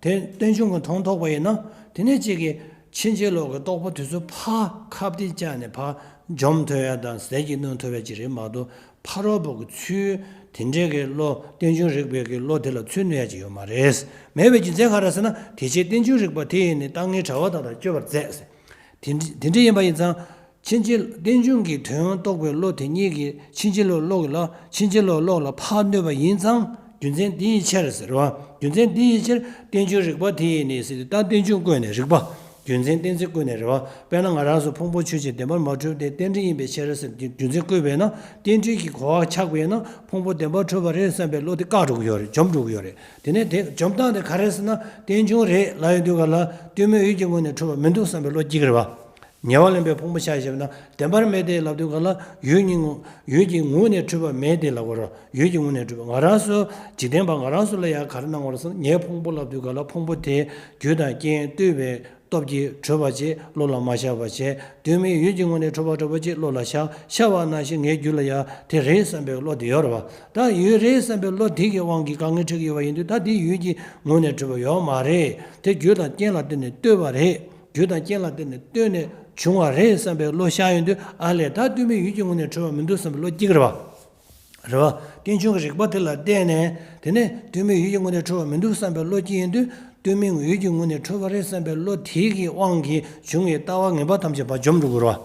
དེ་རྟེན་འབྱུང་གི་དོན་རྟོགས་པ་ཡིན་ན། དེ་ནས་གཅིག་གིས་ཕྱིན་ཅི་ལོག་གི་རྟོག་པ་དེ་ཚོ་ཕར་ཁ་གཏད་བཅག་ནས་ཕར་འཇོམས་ཐུབ་ཡ་དང་ཟས་ཀྱིས་གནོན་ཐུབ་ཡ་ཅིག་རེད་མ་གཏོགས་ཕ་རོལ་པོ་གི་ཚུར་དེ་འདྲའི་གི་བློ། རྟེན་འབྱུང་རིག་པའི་གི་བློ་དེ་ལ་ཚུར་གནོད་ཡ་ཅིག་ཡོད་མ་རེད། མེད་པའི་རྒྱུ་མཚན་ག་རེ་ཟེར་ན། དེ་ཕྱིར་རྟེན་འབྱུང་རིག་པ་དེ་ཡིས་ནི། རྟག་ངན་བྲལ་བ་དག་དང་སྤྱོད་པར་མཛད་ཟེར། དེ་འདྲ་དེ་འདྲ་ཡིན་པ་ཡིན་ཙང་། ཕྱིན་ཅི། རྟེན་འབྱུང་གི་དོན་རྟོགས་པའི་བློ་དེ་ཉིད་ཀྱིས་ཕྱིན་ཅི་ལོག་བློ་ལ། ཕྱིན་ཅི་ལོག་བློ་ལ་ཕར་གནོད་པ་ཡིན་ཙང་། རྒྱུ་མཚན་དེའི་ཕྱིར་ཟེར་བ། རྒྱུ་མཚན་དེའི་ཕྱིར་རྟེན་འབྱུང་རིག་པ་དེ་ཡིས་ནི་ཟེར་ཏེ། ད་རྟེན་འབྱུང་བཀོད་ནས་རིག་པ། རྒྱུ་མཚན་གཏན་ཚིགས་བཀོད་ནས་རེད་བ། དཔེར་ན་ང་རང་ཚོ་ཕུང་པོ་ཆོས་ཅན་བདེན་པར་མ་གྲུབ་སྟེ་རྟེན་འབྲེལ་ཡིན་པའི་ཕྱིར་ཟེར་རྒྱུ་མཚན་བཀོད་པས་ན། རྟེན་འབྲེལ་གྱི་གོ་བ་ཆགས་པས་ན་ཕུང་པོ་བདེན་པར་གྲུབ་པ་རེད་བསམ་པའི་བློ་དེ་བཀག་འགྲོ་གི་ཡོད་རེད། འཇོམས་འགྲོ་གི་ཡོད་རེད། དེ་ནས་དེ་འཇོམས་སྟངས་དེ་ག་རེ་ཟེར་ན། རྟེན་འབྱུང་རེད་ལབ་ཡོང་དུས་ག་ལ་ལྟོས་མེད་ཡུལ་གྱི་ངོས་ནས་གྲུབ་པ་མི་འདུག་བསམ་པའི་བློ་སྐྱེ་གི་རེད་བ། ཉེ་བར་ལེན་པའི་ཕུང་པོ་ཆ་བཞག་ན་བདེན་པར་མེད་དེ་ལབ་དུས་ག་ལ་ཡུལ་ཉིད་ངོ་། ཡུལ་གྱི་ངོས་ནས་གྲུབ་པ་མེད་དེ་ལབ་དགོས་རེད། ཡུལ་གྱི་ངོས་ནས་གྲུབ་པ། ང་རང་ཚོ་འཇིག་རྟེན་པ་ང་རང་ཚོ་ལ་ཡང་ག་རེ་གནང་དགོས་རེད་ཟེར་ན། ངའི་ཕུང་པོ་ལབ་དུས་ག་ལ་ཕུང་པོ་དེ་རྒྱུ་དང་རྐྱེན་ལྟོས་པའི་སྟོབས་ཀྱིས་གྲུབ་པ་བྱས། བློ་ལ་མ་ཤར་བ་བྱས། ལྟོས་མེད་ཡུལ་གྱི་ངོས་ནས་གྲུབ་པ་གྲུབ་པ་ཅིག་བློ་ལ་ཤར། ཤར་བ་ནང་བཞིན་ངའི་རྒྱུད་ལ་ཡང་དེ་རེད་བསམ་པའི་བློ་དེ་ཡོད་རེད་བ། ད་ཡུལ་རེད་བསམ་པའི་བློ་དེ་གི་དབང་གིས་དཀའ་ངལ་འཕྲད་ཀྱི་ཡོད་པ་ཡིན་དུས། ད་དེ་ཡུལ་གྱི་ངོས་ནས་གྲུབ་པ་ཡོད་མ་རེད། དེ་རྒྱུ་དང་རྐྱེན་ལ་བརྟེན་ནས་ལྟོས་པ་རེད། རྒྱུ་དང་རྐྱེན་ལ་བརྟེན་ནས་ལྟོས་ནས་བྱུང་བ་རེད་བསམ་པའི་བློ་ཤར་ཡོང་དུས། ཨ་ལས། ད་ལྟོས་མེད་ཡུལ་གྱི་ངོས་ནས་གྲུབ་པ་མི་འདུག་བསམ་པའི་བློ་སྐྱེ་གི་རེད་བ། རེད་བ། རྟེན་འབྱུང་གི་རིག་པ་དེ་ལ་བརྟེན་ནས། དེ་ནས་ལྟོས་མེད་ཡུལ་གྱི་ངོས་ནས་གྲུབ་པ་མི་འདུག་བསམ་པའི་བློ་སྐྱེ་ཡོང་དུས། ལྟོས་མེད་ཡུལ་གྱི་ངོས་ནས་གྲུབ་པ་རེད་བསམ་པའི་བློ་དེ་གི་དབང་གིས་བྱུང་བའི་ལྟ་བ་ངན་པ་ཐམས་ཅད་ཕར་འཇོམས་འགྲོ་གི་རེད་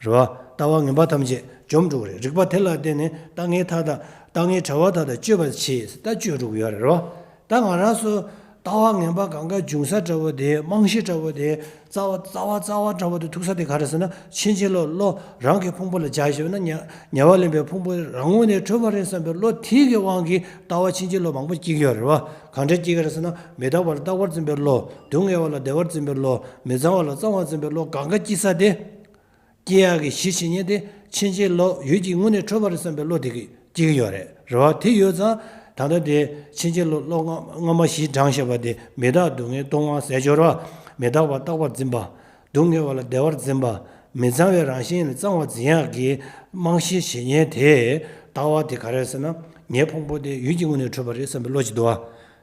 བ། རེད་བ། ལྟ་བ་ངན་པ་ཐམས་ཅད་འཇོམས་འགྲོ་གི་རེད། རིག་པ་དེ་ལ་བརྟེན་ནས་རྟག་ངན་མཐའ་དག་རྟག་ངན་བྲལ་བ་དག་དང་སྤྱོད་པར་བྱེད་ཟེར། ད་སྤྱོད་འགྲོ་གི་ཡོད་རེད། རེད་བ། ད་ང་རང་ཚོ་ལྟ་བ་ངན་པ་གང་ག་འབྱུང་ས་འདྲ་བོ་དེ། རྨང་གཞི་འདྲ་བོ་དེ། རྩ་བ་རྩ་བ་རྩ་བ་འདྲ་བོ་དེ་ཐུག་ས་དེ་ག་རེ་ཟེར་ན། ཕྱིན་ཅི་ལོག་བློ་རང་གི་ཕུང་པོ་ལ་སྦྱར་བཞག་ན། ཉེ་ཉེ་བར་ལེན་པའི་ཕུང་པོ་རང་ངོས་ནས་གྲུབ་པ་རེད་བསམ་པའི་བློ་དེ་གི་དབང་གིས་ལྟ་བ་ཕྱིན་ཅི་ལོག་མང་པོ་སྐྱེ་གི་ཡོད་རེད་བ། གང་འདྲ་སྐྱེ་གི་རེད་ཟེར་ན། མི་རྟག་པ་ལ་རྟག་པར་འཛིན་པའི་བློ། སྡུག་བསྔལ་བ་ལ་བདེ་བར་འཛིན་པའི་བློ། མི་གཙང་བ་ལ་གཙང་བར་འཛིན་པའི་བློ་གང་ག་སྐྱེ་ས་དེ། སྐྱེ་ཡག་གི་གཞི་བྱེད་མཁན་དེ་ཕྱིན་ཅི་ལོག་ཡུལ་གྱི་ངོས་ནས་གྲུབ་པ་རེད་བསམ་པའི་བློ་དེ་གིས་སྐྱེ་གི་ཡོད་རེད། རེད་བ། དེ་ཡོད་ཙང་ད་ལྟ་དེ་ཕྱིན་ཅི་ལོག་བློ་སྔ་སྔ་མ་བཞི་བགྲངས་བཞག་པ་དེ། མི་རྟག་སྡུག་བསྔལ་སྟོང་པ་ཟེར་སྦྱོར་བ། མི་རྟག་པ་རྟག་པར་འཛིན་པ། སྡུག་བསྔལ་བ་ལ་བདེ་བར་འཛིན་པ། མི་གཙང་བའི་རང་བཞིན་ལ་གཙང་བར་འཛིན་ཡག་གི་རྨང་གཞི་བྱེད་མཁན་དེ། ལྟ་བ་དེ་ག་རེ་ཟེར་ན། ངའི་ཕུང་པོ་དེ་ཡུལ་གྱི་ངོས་ནས་གྲུབ་པ་རེད་བསམ་པའི་བློ་ཅིག་འདུག་བ།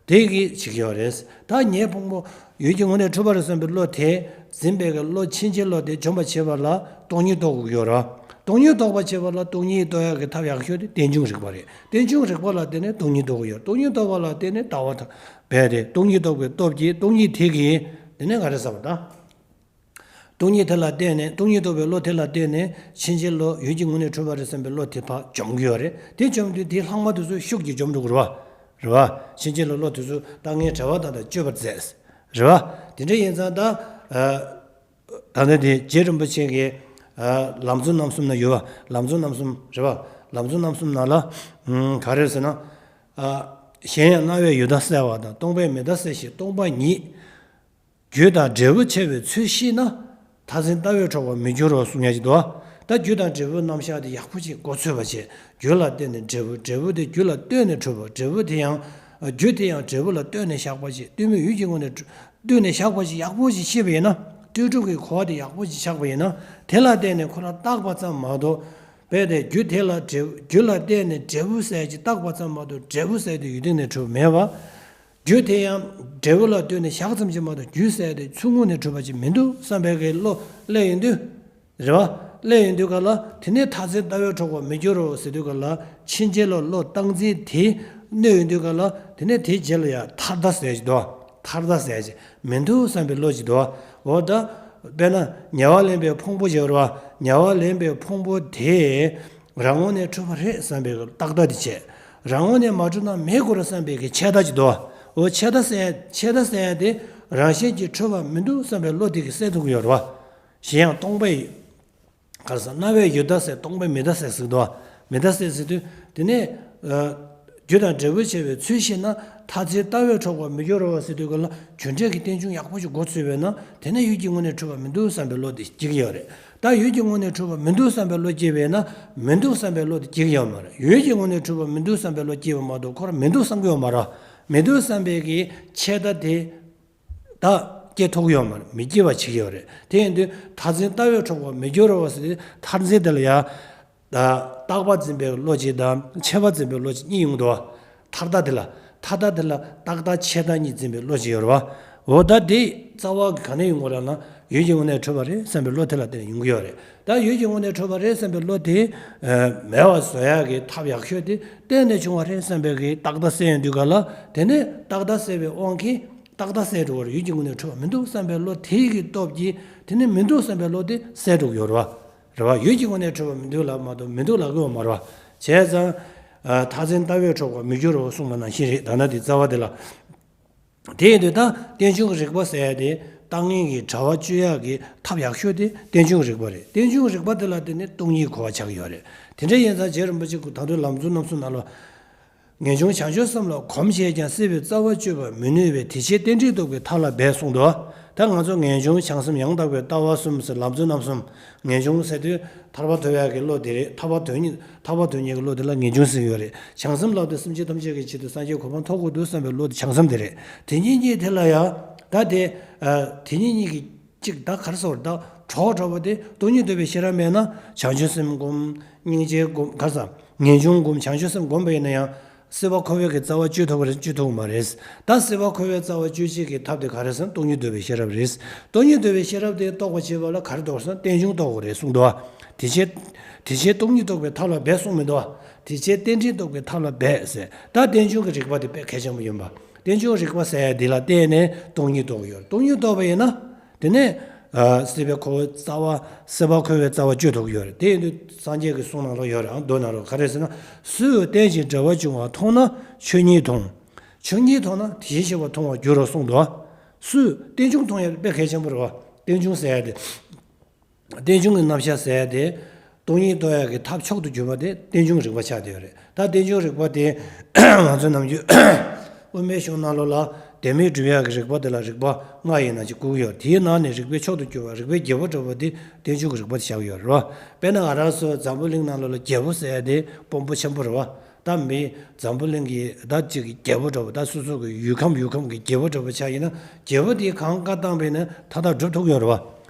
དེ་གིས་བྱེད་ཀྱི་ཡོད་རེད། ད་ངའི་ཕུང་པོ་ཡུལ་གྱི་ངོས་ནས་གྲུབ་པ་རེད་བསམ་པའི་བློ་དེ་འཛིན་པའི་གི་བློ། ཕྱིན་ཅི་ལོག་དེ་འཇོམས་པར་བྱེད་པ་ལ་སྟོང་ཉིད་རྟོགས་དགོས་ཀྱི་ཡོད་རེད། སྟོང་ཉིད་རྟོགས་པར་བྱེད་པ་ལ་སྟོང་ཉིད་རྟོགས་ཡག་གི་ཐབས་ཡག་ཤོས་དེ་རྟེན་འབྱུང་རིག་པ་རེད། རྟེན་འབྱུང་རིག་པ་ལ་བརྟེན་ནས་སྟོང་ཉིད་རྟོགས་ཀྱི་ཡོད། སྟོང་ཉིད་རྟོགས་པ་ལ་བརྟེན་ནས་ལྟ་བ་དང་། རྦད་དེ་སྟོང་ཉིད་རྟོགས་པའི་སྟོབས་ཀྱིས། སྟོང་ཉིད་དེ་གིས་དེ་ནས་ག་རེ་ཟེར་བ་དང་། སྟོང་ཉིད་དེ་ལ་བརྟེན་ནས། སྟོང་ཉིད་རྟོགས་པའི་བློ་དེ་ལ་བརྟེན་ནས་ཕྱིན་ཅི་ལོག་ཡུལ་གྱི་ངོས་ནས་གྲུབ་པ་རེད་བསམ་པའི་བློ་དེ་ཕར་འཇོམས་ཀྱི་ཡོད་རེད། དེ་འཇོམས་དུས་དེའི་ལྷག་མ་དེ་ཚོ་ཤུགས་ཀྱིས་འཇོམས་འགྲོ་གི་རེད་བ། རེད་བ། ཕྱིན་ཅི་ལོག་བློ་དེ་ཚོ་རྟག་ངན་བྲལ་བ་དག་དང་སྤྱོད་པར་མཛད། རེད་བ། དེ་འདྲ་ཡིན་ཙང་ད། ཨ། ད་ལྟ་དེ་རྗེ་རིན་པོ་ཆེ་གིས། ཨ། ལམ་གཙོ་རྣམ་གསུམ་ན་ཡོད་བ། ལམ་གཙོ་རྣམ་གསུམ་རེད་བ། ལམ་གཙོ་རྣམ་གསུམ་ནང་ལ། ཨུམ། ག་རེ་ཟེར་ན། ཨ། གཞན་ཡང་རྣ་བས་ཡུལ་དག་གསལ་བ་དང་། སྟོང་པས་མི་རྟག་གསལ་ཞིང་སྟོང་པ་ཉིད། རྒྱུ་དང་འབྲས་བུ་ཕྱེ་བའི་ཚུལ་ཤེས་ན། མཐར་འཛིན་ལྟ་བས་འཕྲོག་པར་མི་འགྱུར་རོ་གསུང་ཡ་ཅིག་འདུག་ཨ། ད་རྒྱུ་དང་འབྲས་བུ་རྣམ་གཞག་དེ་ཡག་པོ་ཅིག་མགོ་ཚོས་པ་བྱས། རྒྱུ་ལ་བརྟེན་ནས་འབྲས་བུ། འབྲས་བུ་དེ་རྒྱུ་ལ་ལྟོས་ནས་གྲུབ་པ། འབྲས་བུ་དེ་ཡང་། རྒྱུ་དེ་ཡང་འབྲས་བུ་ལ་ལྟོས་ནས་བཞག་པ་ཅིག་ལྟོས་མེད་ཡུལ་གྱི་ངོས་ནས་ལྟོས་ནས་བཞག་པ་ཅིག་ཡག་པོ་ཅིག་ཤེས་པ་ཡིན་ན། ལྟོས་གྲུབ་ཀྱི་གོ་བ་དེ་ཡག་པོ་ཅིག་ཆགས་པ་ཡིན་ན། དེ་ལ་བརྟེན་ནས་ཁོ་རང་བཏགས་པ་ཙམ་མ་གཏོགས། རྦད་དེ་རྒྱུ་དེ་ལ་འབྲས། རྒྱུ་ལ་བརྟེན་ནས་འབྲས་བུ་ཟེར་ཅིག་བཏགས་པ་ཙམ་མ་གཏོགས་འབྲས་བུ་ཟེར་དེ་ཡུལ་དེ་ནས་གྲུབ་མེད་པ། རྒྱུ་དེ་ཡང་འབྲས་བུ་ལ་ལྟོས་ནས་བཞག་ཙམ་ཅིག་མ་གཏོགས་རྒྱུ་ཟེར་དེ་ཚུར་ངོས་ནས་གྲུབ་པ་ཅིག་མི་འདུག་བསམ་པའི་གི་བློ་སླེབས་ཡོང་དུས། རེད་བ། སླེབས་ཡོང་དུས་ག་ལ་དེ་ནས་མཐར་འཛིན་ལྟ་བས་འཕྲོག་པར་མི་འགྱུར་རོ་ཟེར་དུས་ག་ལ་ཕྱིན་ཆད་ལ་བློ་བཏང་འཛིན་དེ་གནོད་ཡོང་དུས་ག་ལ་དེ་ནས་དེའི་རྗེས་ལ་ཡང་མཐར་ལྟ་ཟེར་གྱི་འདུག་མཐར་ལྟ་ཟེར་གྱི་མི་འདུག་བསམ་པའི་བློ་ཅིག་འདུག་འོ་ད། དཔེར་ན་ཉེ་བར་ལེན་པའི་ཕུང་པོ་ཞིག་ཡོད་རེད་བ། ཉེ་བར་ལེན་པའི་ཕུང་པོ་དེ་རང་ངོས་ནས་འཁྲུལ་པ་རེད་བསམ་པའི་རྟག་ལྟ་དེ་བྱས། རང་ངོས་ནས་མ་འཁྲུལ་ན་མེད་དགོས་རེད་བསམ་པའི་གི་ཆད་ལྟ་ཅིག་འདུག་འོ་ཆད་ལྟ་ཟེར་ཆད་ལྟ་ཟེར་ཡ་དེ་རང་བཞིན་གྱིས་འཁྲུལ་པ་མི་འདུག་བསམ་པའི་བློ་དེ་གིས་སེལ་ཐུབ་ཀྱི་ཡོད་རེད་བ། གཞན་ཡང་སྟོང་པའི་ག་རེ་ཟེར། རྣ་བའི་ཡུལ་ལྟ་ཟེར། སྟོང་པའི་མི་ལྟ་ཟེར་ཟེར་གྱི་འདུག་མི་ལྟ་ཟེར་ཟེར་དུས་དེ་ནས་ཨ། རྒྱུ་དང་འབྲས་བུ་ཕྱེ་བའི་ཚུལ་ཤེས་ན། མཐར་འཛིན་ལྟ་བས་འཕྲོག་པར་མི་འགྱུར་རོ་ཟེར་དུས་ག་ལ་རྒྱུ་འབྲས་ཀྱི་རྟེན་འབྱུང་ཡག་པོ་ཞིག་མགོ་ཚོས་པས་ན། དེ་ནས་ཡུལ་གྱི་ངོས་ནས་འཁྲུལ་པ་མི་འདུག་བསམ་པའི་བློ་དེ་སྐྱེ་གི་ཡོད་རེད། ད་ཡུལ་གྱི་ངོས་ནས་འཁྲུལ་པ་མི་འདུག་བསམ་པའི་བློ་སྐྱེས་པས་ན་མི་འདུག་བསམ་པའི་བློ་དེ་སྐྱེ་གི་ཡོད་མ་རེད། ཡུལ་གྱི་ངོས་ནས་འཁྲུལ་པ་མི་འདུག་བསམ་པའི་བློ་སྐྱེས་པ་མ་གཏོགས་ཁོ་རང་མི་འདུག་བསམ་གི་ཡོད་མ་རེད། མི་འདུག་བསམ་པའི་གི་ཆད་ལྟ་དེ། ད་སྐྱེ་ཐུབ་ཀྱི་ཡོད་མ་རེད། མི་སྐྱེ་བ་བྱེད་ཀྱི་ཡོད་རེད། དེ་ཡིན་དུས་མཐར་འཛིན་ལྟ་བས་འཕྲོག་པར་མི་འགྱུར་རོ་ཟེར་ཏེ། མཐར་འཛིན་དེ་ལ་ཡང་ད་རྟག་པ་འཛིན་པའི་བློ་གཅིག་དང་ཆད་པ་འཛིན་པའི་བློ་གཅིག་གཉིས་ཡོང་འདུག་མཐར་ལྟ་དེ་ལ། མཐར་ལྟ་དེ་ལ་རྟག་ལྟ་ཆད་ལྟ་གཉིས་འཛིན་པའི་བློ་གཅིག་ཡོད་རེད་བ། འོ་ད་དེ་རྩ་བ་གི་ག་ནས་ཡོང་གི་རེད་ལབ་ན། ཡུལ་གྱི་ངོས་ནས་འཁྲུལ་པ་རེད་བསམ་པའི་བློ་དེ་ལ་བརྟེན་ནས་ཡོང་གི་ཡོད་རེད། ད་ཡུལ་གྱི་ངོས་ནས་འཁྲུལ་པ་རེད་བསམ་པའི་བློ་དེ་མེད་པ་བཟོ་ཡག་གི་ཐབས་ཡག་ཤོས་དེ་གཏན་ནས་བྱུང་བ་རེད་བསམ་པའི་གི་རྟག་ལྟ་སེལ་ཡོང་དུས་ག་ལ། དེ་ནས་རྟག་ལྟ་སེལ་བའི་དབང་གིས། རྟག་ལྟ་སེལ་འགྲོ་བར་ཡུལ་གྱི་ངོས་ནས་འཁྲུལ་པ་མི་འདུག་བསམ་པའི་བློ་དེ་གི་སྟོབས་ཀྱིས་དེ་ནི་མི་འདུག་བསམ་པའི་བློ་དེ་སེལ་འགྲོ་གི་ཡོད་རེད་བ། རེད་བ། ཡུལ་གྱི་ངོས་ནས་འཁྲུལ་པ་མི་འདུག་ལབ་མ་གཏོགས་མི་འདུག་ལབ་ཀྱི་ཡོད་མ་རེད་བ། བྱས་ཙང་། མཐར་འཛིན་ལྟ་བས་འཕྲོག་པར་མི་འགྱུར་རོ་གསུངས་པ་ནང་བཞིན་རེད། ད་ནི་དེ་རྩ་བ་དེ་ལ། དེ་ཡིན་དུས་ད་རྟེན་འབྱུང་གི་རིགས་པ་ཟེར་ཡ་དེ་རྟག་གནས་ཀྱི་དྲ་བ་གཅོད་ཡག་གི་ཐབས་ཡག་ཤོས་དེ་རྟེན་འབྱུང་གི་རིགས་པ་རེད། རྟེན་འབྱུང་གི་རིགས་པ་དེ་ལ་བརྟེན་ནས་སྟོང་ཉིད་གོ་བ་ཆགས་ཀྱི་ཡོད་རེད། དེ་འདྲ་ཡིན་ཙང་རྗེ་རིན་པོ་ཆེ་གིས་ད་དུང་ལམ་གཙོ་རྣམ་གསུམ་ནང་ལ། ངེས་འབྱུང་བྱང་ཆུབ་སེམས་ལ་གོམས་བྱས་ཀྱང་སྲིད་པའི་རྩ་བ་གཅོད་པར་མི་ནུས་པས་དེ་ཕྱིར་རྟེན་འབྲེལ་རྟོགས་པའི་ཐབས་ལ་འབད་གསུངས་འདུག་ད་ང་ཚོ་ངེས་འབྱུང་བྱང་སེམས་ཡང་དག་པའི་ལྟ་བ་གསུམ་ཟེར་ལམ་གཙོ་རྣམ་གསུམ། ངེས་འབྱུང་ཟེར་དུས་ཐར་པ་ཐོབ་ཡག་གི་བློ་དེ་རེད། ཐར་པ་དོན་གཉེར་ཐར་པ་དོན་གཉེར་གྱི་བློ་དེ་ལ་ངེས་འབྱུང་ཟེར་གྱི་ཡོད་རེད། བྱང་སེམས་ལབ་དུས་སེམས་ཅན་ཐམས་ཅད་ཀྱི་ཆེད་དུ་སངས་རྒྱས་གོ་འཕང་ཐོབ་དགོས་འདུག་བསམ་པའི་བློ་དེ་བྱང་སེམས་དེ་རེད། དེ་གཉིས་གཉིས་དེ་ལ་ཡང་ད་དེ། དེ་གཉིས་གཉིས་ཀྱི། གཅིག་ད་ག་རེ་ཟེར་བ་ད་གྲོགས་འགྲོ་བ་དེ་སྟོང་ཉིད་རྟོགས་པའི་ཤེས་རབ་མེད་ན་བྱང་ཆུབ་སེམས་སྒོམ། སྙིང་རྗེ་སྒོམ། ག་རེ་ཟེར། ངེས་འབྱུང་སྒོམ། བྱང་ཆུབ་སེམས་སྒོམ་པ་ཡིན་ན་ཡང་སྲིད་པ་འཁོར་བའི་གི་རྩ་བ་གཅོད་ཐུབ་པ་རེད། གཅོད་ཐུབ་པ་མ་རེད། ད་སྲིད་པ་འཁོར་བའི་རྩ་བ་གཅོད་བྱེད་ཀྱི་ཐབས་དེ་ག་རེ་ཟེར་ན་སྟོང་ཉིད་རྟོགས་པའི་ཤེས་རབ་རེད། སྟོང་ཉིད་རྟོགས་པའི་ཤེས་རབ་དེ་རྟོགས་པར་བྱེད་པ་ལ་ག་རེ་འདུག་ཟེར་ན་རྟེན་འབྱུང་རྟོགས་དགོས་རེད་གསུངས་འདུག་བ། དེ་ཕྱིར། དེ་ཕྱིར་སྟོང་ཉིད་རྟོགས་པའི་ཐབས་ལ་འབད་གསུངས་མི་འདུག་བ། དེ་ཕྱིར་རྟེན་འབྲེལ་རྟོགས་པའི་ཐབས་ལ་འབད་ཟེར། ད་རྟེན་འབྱུང་གི་རིགས་པ་དེ་དཔེ་གལ་ཆེན་པོ་ཡིན་པ། རྟེན་འབྱུང་རིགས་པ་ཟེར་ཡ་འདི་ལ་བརྟེན་ནས་སྟོང་ཉིད་རྟོགས་ཀྱི་ཡོད་རེད། སྟོང་ཉིད་རྟོགས་པ་ཡིན་ན། དེ་ནས། ཨ། སྲིད་པའི་འཁོར་བའི་རྩ་བ། སྲིད་པ་འཁོར་བའི་རྩ་བ་གཅོད་ཐུབ་ཀྱི་ཡོད་རེད། དེ་ཡིན་དུས་སངས་རྒྱས་ཀྱི་གསུང་ནང་ལ་ཡོད་རེད། ཨ། མདོ་ནང་ལ་ག་རེ་ཟེར་ན། སུས་བརྟེན་ཅིང་འབྲེལ་བར་འབྱུང་བ་མཐོང་ན་ཆོས་ཉིད་མཐོང་། ཆོས་ཉིད་མཐོང་ན་དེ་བཞིན་གཤེགས་པ་མཐོང་བར་འགྱུར་རོ་གསུངས་འདུག་ཨ། སུས། རྟེན་འབྱུང་མཐོང་ཡ་དཔེ་གལ་ཆེན་པོ་རེད་བ། རྟེན་འབྱུང་ཟེར་ཡ་དེ། རྟེན་འབྱུང་གི་རྣམ་གཞག་ཟེར་ཡ་དེ། སྟོང་ཉིད་རྟོགས་ཡག་གི་ཐབས་མཆོག་ཏུ་གྱུར་པ་དེ་རྟེན་འབྱུང་རིགས་པ་ཆགས་བསྡད་ཡོད་རེད། ད་རྟེན་འབྱུང་རིགས་པ་དེ་ང་ཚོ་ནམ་རྒྱུན་དབུ་མའི་གཞུང་ནང་ལོགས་ལ་དོན་མེད་སྒྲུབ་ཡག་གི་རིགས་པ་དེ་ལ་རིགས་པ་ལྔ་ཡིན་ན་ཅིག་བཀོད་ཀྱི་ཡོད་རེད། དེའི་ནང་ནས་རིགས་པའི་མཆོག་ཏུ་གྱུར་པ་རིགས་པའི་རྒྱལ་པོ་འདྲ་བོ་དེ་རྟེན་འབྱུང་གི་རིགས་པ་དེ་ཆགས་ཀྱི་ཡོད་རེད་བ། དཔེར་ན་ང་རང་ཚོ་འཛམ་བུ་གླིང་ནང་ལོགས་ལ་རྒྱལ་པོ་ཟེར་ཡ་དེ་དཔོན་པོ་ཆེན་པོ་རེད་བ། ད་མི་འཛམ་བུ་གླིང་གི་ད་ཅིག་གི་རྒྱལ་པོ་འདྲ་བོ། ད་སོ་སོ་གི་ཡུལ་ཁམས་ཡུལ་ཁམས་ཀྱི་རྒྱལ་པོ་འདྲ་བོ་ཆགས་ཡིན་ན་རྒྱལ་པོ་དེས་གང་བཀའ་བཏང་བ་ཡིན་ན་མཐའ་དག་སྒྲུབ་ཐུབ་ཀྱི་ཡོད་རེད་བ།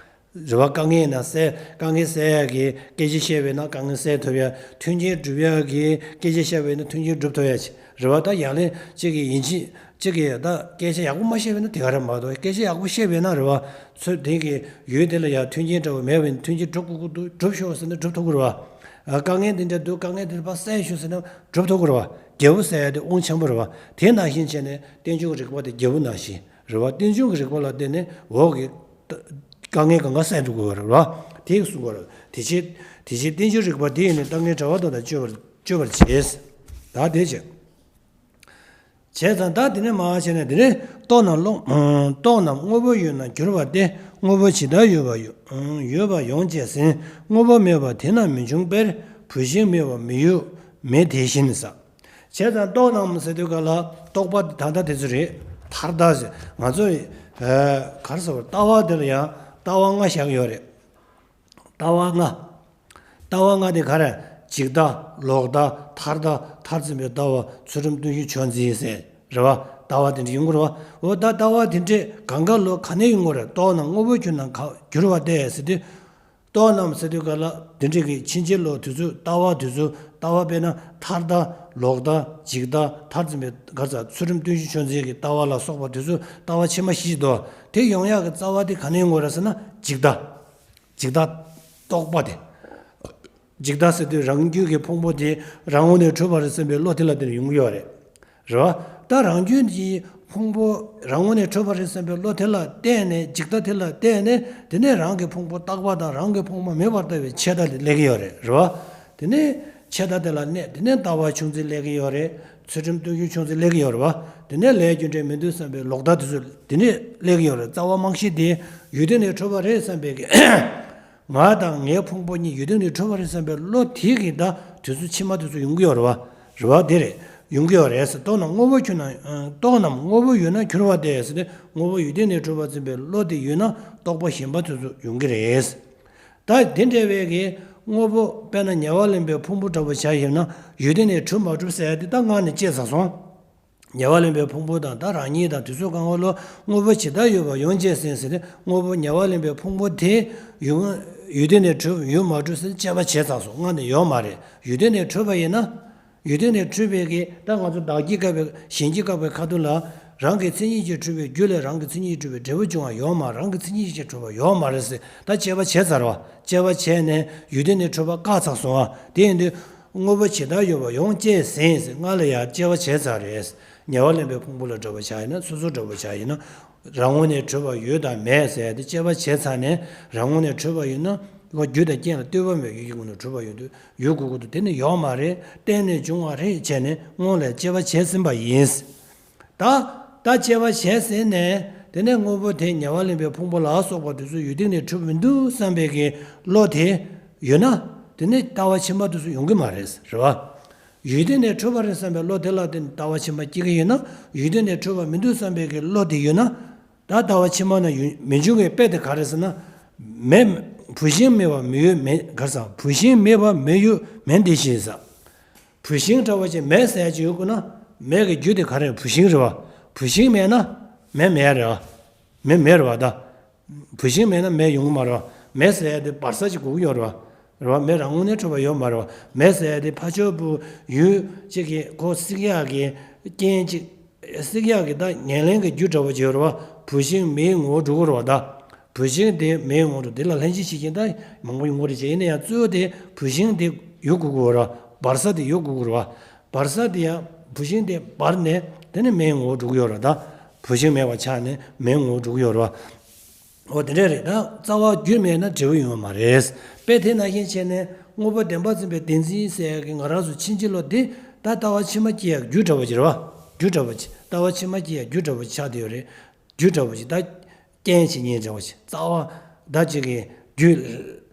རེད་བ། དཀའ་ངལ་ན་སེལ། དཀའ་ངལ་སེལ་ཡག་གི་སྐད་ཆ་བཤད་པས་ན་དཀའ་ངལ་སེལ་ཐུབ་ཡ། མཐུན་རྐྱེན་སྒྲུབ་ཡག་གི་སྐད་ཆ་བཤད་པས་ན་མཐུན་རྐྱེན་སྒྲུབ་ཐུབ་ཡ་ཅིག་རེད་བ། ད་ཡང་ལན་གཅིག་གིས་ཡིན་གཅིག་གཅིག་གིས་ད་སྐད་ཆ་ཡག་པོ་མ་བཤད་པས་ན་དེ་ག་རེད་མ་གཏོགས། སྐད་ཆ་ཡག་པོ་བཤད་པས་ན་རེད་བ། ཚོད་དེ་གི་ཡུལ་དེ་ལ་ཡ་མཐུན་རྐྱེན་འདྲ་བོ་མེད་པས་ན་མཐུན་རྐྱེན་སྒྲུབ་དགོས་ཀྱི་འདུག་སྒྲུབ་ཤོག་ཟེར་ན་སྒྲུབ་ཐུབ་ཀྱི་རེད་བ། དཀའ་ངལ་འདི་འདྲ་འདུག་དཀའ་ངལ་འདི་ཕར་སེལ་ཤོག་ཟེར་ན་སྒྲུབ་ཐུབ་ཀྱི་རེད་བ། རྒྱལ་པོ་ཟེར་ཡ་དེ་དབང་ཆེན་པོ་རེད་བ། དེ་ནང་བཞིན་བྱས་ནས་རྟེན་འབྱུང་རིགས་པ་དེ་རྒྱལ་པོ་ནང་བཞིན། རེད་བ། རྟེན་འབྱུང་གི་རིགས་པ་ལ་བརྟེན་ནས་འོག་གི་དཀའ་ངལ་གང་ག་སེལ་འགྲོ་དགོས་པ་རེད་བ། དེ་གསུངས་པ་རེད། དེ་ཕྱིར་དེ་ཕྱིར་རྟེན་འབྱུང་རིགས་པ་དེ་ཡིས་ནི་རྟག་གནས་དྲ་བ་དང་དང་གཅོད་པར་གཅོད་པར་བྱེད། ད་དེ་བྱས། བྱས་ཙང་ད་དེ་ནས་མར་བྱས་ནས་དེ་ནས་རྟོག་རྣམས་ལོག་རྟོག་རྣམས་དངོས་པོ་ཡོད་ན་འགྱུར་བ་སྟེ། དངོས་པོ་ཇི་ལྟར་ཡོད་པ་ཡོད་པ་ཡོངས་བྱས་ཟིན། དངོས་པོ་མེད་པ་དེ་རྣམས་མི་འབྱུང་བས། བུད་ཤིང་མེད་པ་མི་ཡོད་མེད་དེ་བཞིན་ཟེར། བྱས་ཙང་རྟོག་རྣམས་ཟེར་དུས་ག་ལ་རྟོག་པ་དེ་ད་ལྟ་དེ་ཚོ་རེད། མཐར་ལྟ་ཟེར། ང་ཚོ་ཨ་ག་རེ་ཟེར་བ། ལྟ་བ་དེ་ལ་ཡང་ལྟ་བ་ལྔ་བཞག་ཡོད་རེད། ལྟ་བ་ལྔ། ལྟ་བ་ལྔ་དེ་ག་རེ། འཇིག་ལྟ། ལོག་ལྟ། མཐར་ལྟ། མཐར་འཛིན་པའི་ལྟ་བ། ཚུལ་ཁྲིམས་བརྟུལ་ཞུགས་མཆོག་འཛིན་ཟེར་རེད་བ། ལྟ་བ་དེ་འདྲ་ཡོང་གི་རེད་བ། འོ་ད་ལྟ་བ་དེ་འདྲས་གང་ག་ལོ་ག་ནས་ཡོང་གི་རེད། རྟོག་རྣམས་དངོས་པོ་གྱུར་ན་ག་འགྱུར་བ་སྟེ་ཟེར་དུས། རྟོག་རྣམས་ཟེར་དུས་ག་ལ་དེ་འདྲས་ཀྱི་ཕྱིན་ཅི་ལོག་དེ་ཚོ་ལྟ་བ་དེ་ཚོ་ལྟ་བ་དཔེར་ན་མཐར་ལྟ། ལོག་ལྟ། འཇིག་ལྟ། མཐར་འཛིན་པའི་ག་རེ་ཟེར། ཚུལ་ཁྲིམས་བརྟུལ་ཞུགས་མཆོག་འཛིན་གྱི་ལྟ་བ་ལ་སོགས་པ་དེ་ཚོ་ལྟ་བ་ཕྱི་མ་བཞི་ཞིག་འདུག་དེ་ཡོང་ཡག་གི་རྩ་བ་དེ་ག་ནས་ཡོང་གི་རེད་ཟེར་ན་འཇིག་ལྟ། འཇིག་ལྟ་རྟོག་པ་དེ། འཇིག་ལྟ་ཟེར་དུས་རང་རྒྱུད་ཀྱི་ཕུང་པོ་དེ་རང་ངོས་ནས་འཁྲུལ་པ་རེད་བསམ་པའི་བློ་དེ་ལ་བརྟེན་ནས་ཡོང་གི་ཡོད་རེད། རེད་བ། ད་རང་རྒྱུད་ཀྱི་ཕུང་པོ་རང་ངོས་ནས་འཁྲུལ་པ་རེད་བསམ་པའི་བློ་དེ་ལ་བརྟེན་ནས་འཇིག་ལྟ་དེ་ལ་བརྟེན་ནས་དེ་ནས་རང་གི་ཕུང་པོ་རྟག་པ་དང་རང་གི་ཕུང་པོ་མེད་པར་ལྟ་བའི་ཆད་ལྟ་དེ་སླེབས་ཀྱི་ཡོད་རེད། རེད་བ། དེ་ནས་ཆད་ལྟ་དེ་ལ་གནས་དེ་ནས་ལྟ་བ་ཆུང་ཙེ་སླེབས་ཀྱི་ཡོད་རེད། ཚུལ་ཁྲིམས་སྟོང་རྒྱུན་ཆུང་ཙེ་སླེབས་ཀྱི་ཡོད་རེད་བ། དེ་ནས་ལས་རྒྱུ་འབྲས་མི་མཐུན་བསམ་པའི་ལོག་ལྟ་དེ་ཚོ་དེ་ནས་སླེབས་ཀྱི་ཡོད་རེད། རྩ་བ་རྨང་གཞི་དེ་ཡུལ་དེ་ནས་འཁྲུལ་པ་རེད་བསམ་པའི་གི་ང་དང་ངའི་ཕུང་པོ་གཉིས་ཡུལ་དེ་ནས་འཁྲུལ་པ་རེད་བསམ་པའི་བློ་དེ་གི་ད་དུས་ཚོད་ཕྱི་མ་དུས་ཚོད་ཡོང་གི་ཡོད་རེད་བ། རེད་བ། དེ་རེད། ཡོང་གི་ཡོད་རེད་ཟེར། རྟོག་རྣམས་དངོས་པོ་གྱུར་ན། རྟོག་རྣམས་དངོས་པོ་ཡོད་ན་གྱུར་པ་སྟེ་ཟེར་ཏེ། དངོས་པོ་ཡུལ་དེ་ནས་འཁྲུལ་པ་འཛིན་པའི་བློ་དེ་ཡོད་ན་རྟོག་པ་ཞེན་པ་དུས་ཚོད་ཡོང་གི་རེད། ད་དེ་འདྲ་བའི་གི་དངོས་པོ་དཔེར་ན་ཉེ་བར་ལེན་པའི་ཕུང་པོ་འདྲ་བོ་བྱ་ཡིན་ན་ཡུལ་དེ་ནས་གྲུབ་མ་གྲུབ་ཟེར་ཡ་དེ་ད་སྔར་ནས་བཅད་ཚར་སོང་། ཉེ་བར་ལེན་པའི་ཕུང་པོ་དང་ད་རང་ཉིད་དང་དུས་ཚོད་གང་བ་ལོ་དངོས་པོ་ཇི་ལྟར་ཡོད་པ་ཡོངས་བཅད་ཟིན་ཟེར་ཏེ། དངོས་པོ་ཉེ་བར་ལེན་པའི་ཕུང་པོ་དེ་ཡུལ་ཡུལ་དེ་ནས་གྲུབ་ཡོད་མ་གྲུབ་ཟེར་དཔྱད་པ་བྱས་ཚར་སོང་། སྔར་ནས་ཡོད་མ་རེད། ཡུལ་དེ་ནས་གྲུབ་པ་ཡིན་ན། ཡུལ་དེ་ནས་གྲུབ་པའི་གི་ད་ང་ཚོ་བདག་གིས་བཀག་པའི་གཞན་གྱིས་བཀག་པའི་ཁ་ཐུག་ལ། རང་གི་མཚན་ཉིད་ཀྱིས་གྲུབ་པའི་རྒྱུ་ལས་རང་གི་མཚན་ཉིད་ཀྱིས་གྲུབ་པའི་འབྲས་བུ་འབྱུང་བ་ཡོད་མ་རེད། རང་གི་མཚན་ཉིད་ཀྱིས་གྲུབ་པ་ཡོད་མ་རེད་ཟེར་ད་དཔྱད་པ་བྱས་ཚར་བ། དཔྱད་པ་བྱས་ནས་ཡུལ་དེ་ནས་གྲུབ་པ་བཀག་ཚར་སོང་བ། དེ་ཡིན་དུས། དངོས་པོ་ཇི་ལྟར་ཡོད་པ་ཡོངས་བཅད་ཟིན་ཟེར་སྔར་ལ་ཡང་དཔྱད་པ་བྱས་ཚར་རེད། ཉེ་བར་ལེན་པའི་ཕུང་པོ་ལ་འདྲ་བ་བྱ་ཡིན་ན། སོ་སོ་འདྲ་བ་བྱ་ཡིན་ན། རང་ངོས་ནས་གྲུབ་པ་ཡོད་དང་མེད་ཟེར་ཏེ་དཔྱད་པ་བྱས་ཚར་ནས། རང་ངོས་ནས་གྲུབ་པ་ཡོད་ན་རྒྱུ་དང་རྐྱེན་ལ་ལྟོས་པ་མེད། ཡུལ་གྱི་ངོས་ནས་གྲུབ་པ་ཡོད་དུས་ཡོད་དགོས་ཀྱི་འདུག་དེ་ནི་ཡོད་མ་རེད། གཏན་ནས་འབྱུང་བ་རེད་བྱས་ནས་སྔོན་ལ་དཔྱད་པ་བྱས་ཟིན་པ་ཡིན། ད་ད་དཔྱད་པ་བྱས་ཟིན་ནས་དེ་ནས་དངོས་པོ་དེ་ཉེ་བར་ལེན་པའི་ཕུང་པོ་ལ་སོགས་པ་དེ་ཚོ་ཡུལ་དེ་ནས་གྲུབ་མི་འདུག་བསམ་པའི་གི་བློ་དེ་ཡོད་ན། དེ་ནས་ལྟ་བ་ཕྱི་མ་དེ་ཚོ་ཡོང་གི་མ་རེད། རེད་བ། ཡུལ་དེ་ནས་གྲུབ་པ་རེད་བསམ་པའི་བློ་དེ་ལ་བརྟེན་ནས་ལྟ་བ་ཕྱི་མ་སྐྱེ་གི་ཡོད་ན། ཡུལ་དེ་ནས་གྲུབ་པ་མི་འདུག་བསམ་པའི་གི་བློ་དེ་ཡོད་ན། ད་ལྟ་བ་ཕྱི་མ་ན་ཡུལ་མི་འབྱུང་བའི་དཔེ་དེ་ག་རེ་ཟེར་ན། མེ། བུད་ཤིང་མེད་པ་མེ་ཡོད་མེད་ག་རེ་ཟེར། བུད་ཤིང་མེད་པ་མེ་ཡོད་མེད་འདི་བཞིན་ཟེར། བུད་ཤིང་འདྲ་བ་ཅིག་མེ་ཟེར་ཡ་ཅིག་ཡོད་དགོས་ན། མེ་གི་རྒྱུ་དེ་ག་རེ་རེད། བུད་ཤིང་རེད་བ། བུད་ཤིང་མེད་ན་མེ་མེད་རེད་བ། མེ་མེད་རེད་བ་ད། བུད་ཤིང་མེད་ན་མེ་ཡོང་གི་མ་རེད་བ། མེ་ཟེར་ཡ་དེ་འབར་ས་ཅིག་དགོས་ཀྱི་ཡོད་རེད་བ། རེད་བ། མེ་རང་ངོས་ནས་གྲུབ་པ་ཡོད་མ་རེད་བ། མེ་ཟེར་ཡ་དེ་ཕར་ཕྱོགས་པོ་ཡུལ་གཅིག་གི་ཁོ་བསྲེག་ཡག་གི་རྐྱེན་གཅིག་བསྲེག་ཡག་གི་ད་ཉེར་ལེན་གྱི་རྒྱུ་འདྲ་བོ་ཅིག་ཡོད་རེད་བ། བུད་ཤིང་མེའི་ངོ་བོར་འགྲོ་གི་རེད་བ་ད། བུད་ཤིང་དེ་མེའི་ངོ་བོར་འགྲོ། དེ་ལ་ལྷན་ཅིག་བྱེད་རྐྱེན་ད་མང་པོ་ཡོང་གི་རེད་བྱས། ཡིན་ན་ཡང་གཙོ་བོ་དེ་བུད་ཤིང་དེ་ཡོད་དགོས་ཀྱི་ཡོད་རེད་བ། འབར་ས་དེ་ཡོད་དགོས་ཀྱི་རེད་བ། འབར་ས་དེ་ཡང་བུད་ཤིང་དེ་འབར་ནས་དེ་ནས་མེའི་ངོ་བོར་འགྲོ་གི་ཡོད་རེད་ད། བུད་ཤིང་མེད་པ་ཆགས་ནས་མེའི་ངོ་བོར་འགྲོ་གི་ཡོད་རེད་བ། འོ་དེ་འདྲ་རེད། ད་རྩ་བ་རྒྱུ་མེད་ན་འབྲས་བུ་ཡོང་བ་མ་རེད། དཔེ་དེ་ནང་བཞིན་བྱས་ནས་དངོས་པོ་བདེན་པར་འཛིན་པའི་བདེན་འཛིན་ཟེར་ཡག་གི་ང་རང་ཚོ་ཕྱིན་ཅི་ལོག་འདི་ད་ལྟ་བ་ཕྱི་མ་སྐྱེ་ཡག་རྒྱུ་འདྲ་བོ་ཅིག་རེད་བ། རྒྱུ་འདྲ་བོ་ཅིག་ལྟ་བ་ཕྱི་མ་སྐྱེ་ཡག་རྒྱུ་འདྲ་བོ་ཅིག་ཆགས་བསྡད་ཡོད་རེད། རྒྱུ་འདྲ་བོ་ཅིག་ད་རྐྱེན་བྱེད་ཉེན་འདྲ་བོ་ཅིག་རྩ་བ་ད་ཅིག་གི་རྒྱུ།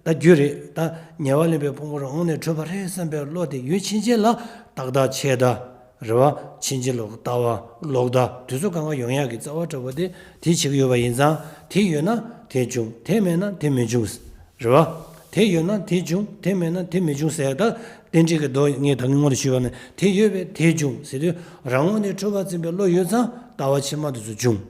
ད་རྒྱུ་རེད། ད་ཉེ་བར་ལེན་པའི་ཕུང་པོ་རང་ངོས་ནས་གྲུབ་པ་རེད་བསམ་པའི་བློ་དེ་ཡུལ་ཕྱིན་ཆད་ལ་རྟག་ལྟ་ཆད་ལྟ། རེད་བ། ཕྱིན་ཅི་ལོག་ལྟ་བ་ལོག་ལྟ་དུས་ཚོད་གང་ག་ཡོང་ཡག་གི་རྩ་བ་འདྲ་བོ་དེ་དེ་བྱེད་ཀྱི་ཡོད་པ་ཡིན་ཙང་། དེ་ཡོད་ན་དེ་འབྱུང་། དེ་མེད་ན་དེ་མི་འབྱུང་། རེད་བ། དེ་ཡོད་ན་དེ་འབྱུང་། དེ་མེད་ན་དེ་མི་འབྱུང་ཟེར། ད་རྟེན་འབྲེལ་གྱི་མདོ་ངས་ད་གིན་སྔོན་དུ་ཞུས་པ་ནི་དེ་ཡོད་པས་དེ་འབྱུང་ཟེར་དུས་རང་ངོས་ནས་འཁྲུལ་པ་འཛིན་པའི་བློ་ཡོད་ཙང་ལྟ་བ་ཕྱི་མ་དེ་ཚོ་འབྱུང་།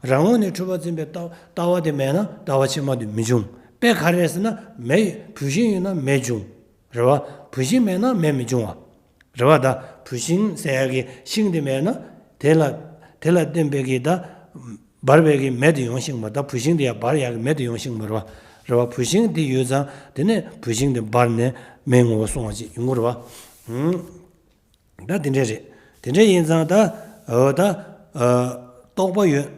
རང་ངོས་ནས་འཁྲུལ་པ་འཛིན་པའི་ལྟ་ལྟ་བ་དེ་མེད་ན་ལྟ་བ་ཕྱི་མ་དེ་མི་འབྱུང་། དཔེ་ག་རེ་རེད་ཟེར་ན། མེ་བུད་ཤིང་ཡོད་ན་མེ་འབྱུང་། རེད་བ། བུད་ཤིང་མེད་ན་མེ་མི་འབྱུང་བ། རེད་བ། ད་བུད་ཤིང་ཟེར་ཡག་གི་ཤིང་དེ་མེད་ན་དེ་ལ་དེ་ལ་བརྟེན་པའི་གི་ད་འབར་བའི་གི་མེ་དེ་ཡོང་ཤེས་མ། ད་བུད་ཤིང་དེ་ཡང་འབར་ཡག་གི་མེ་དེ་ཡོང་ཤེས་མ་རེད་བ། རེད་བ། བུད་ཤིང་དེ་ཡོད་ཙང་དེ་ནས་བུད་ཤིང་དེ་འབར་ནས་མེའི་ངོ་བོ་སོང་བ་ཅིག་ཡོང་གི་རེད་བ། ཧུམ། ད་དེ་འདྲས་རེད། དེ་འདྲས་ཡིན་ཙང་ད་འོ་ད་ཨ་རྟོག་པ་ཡོད།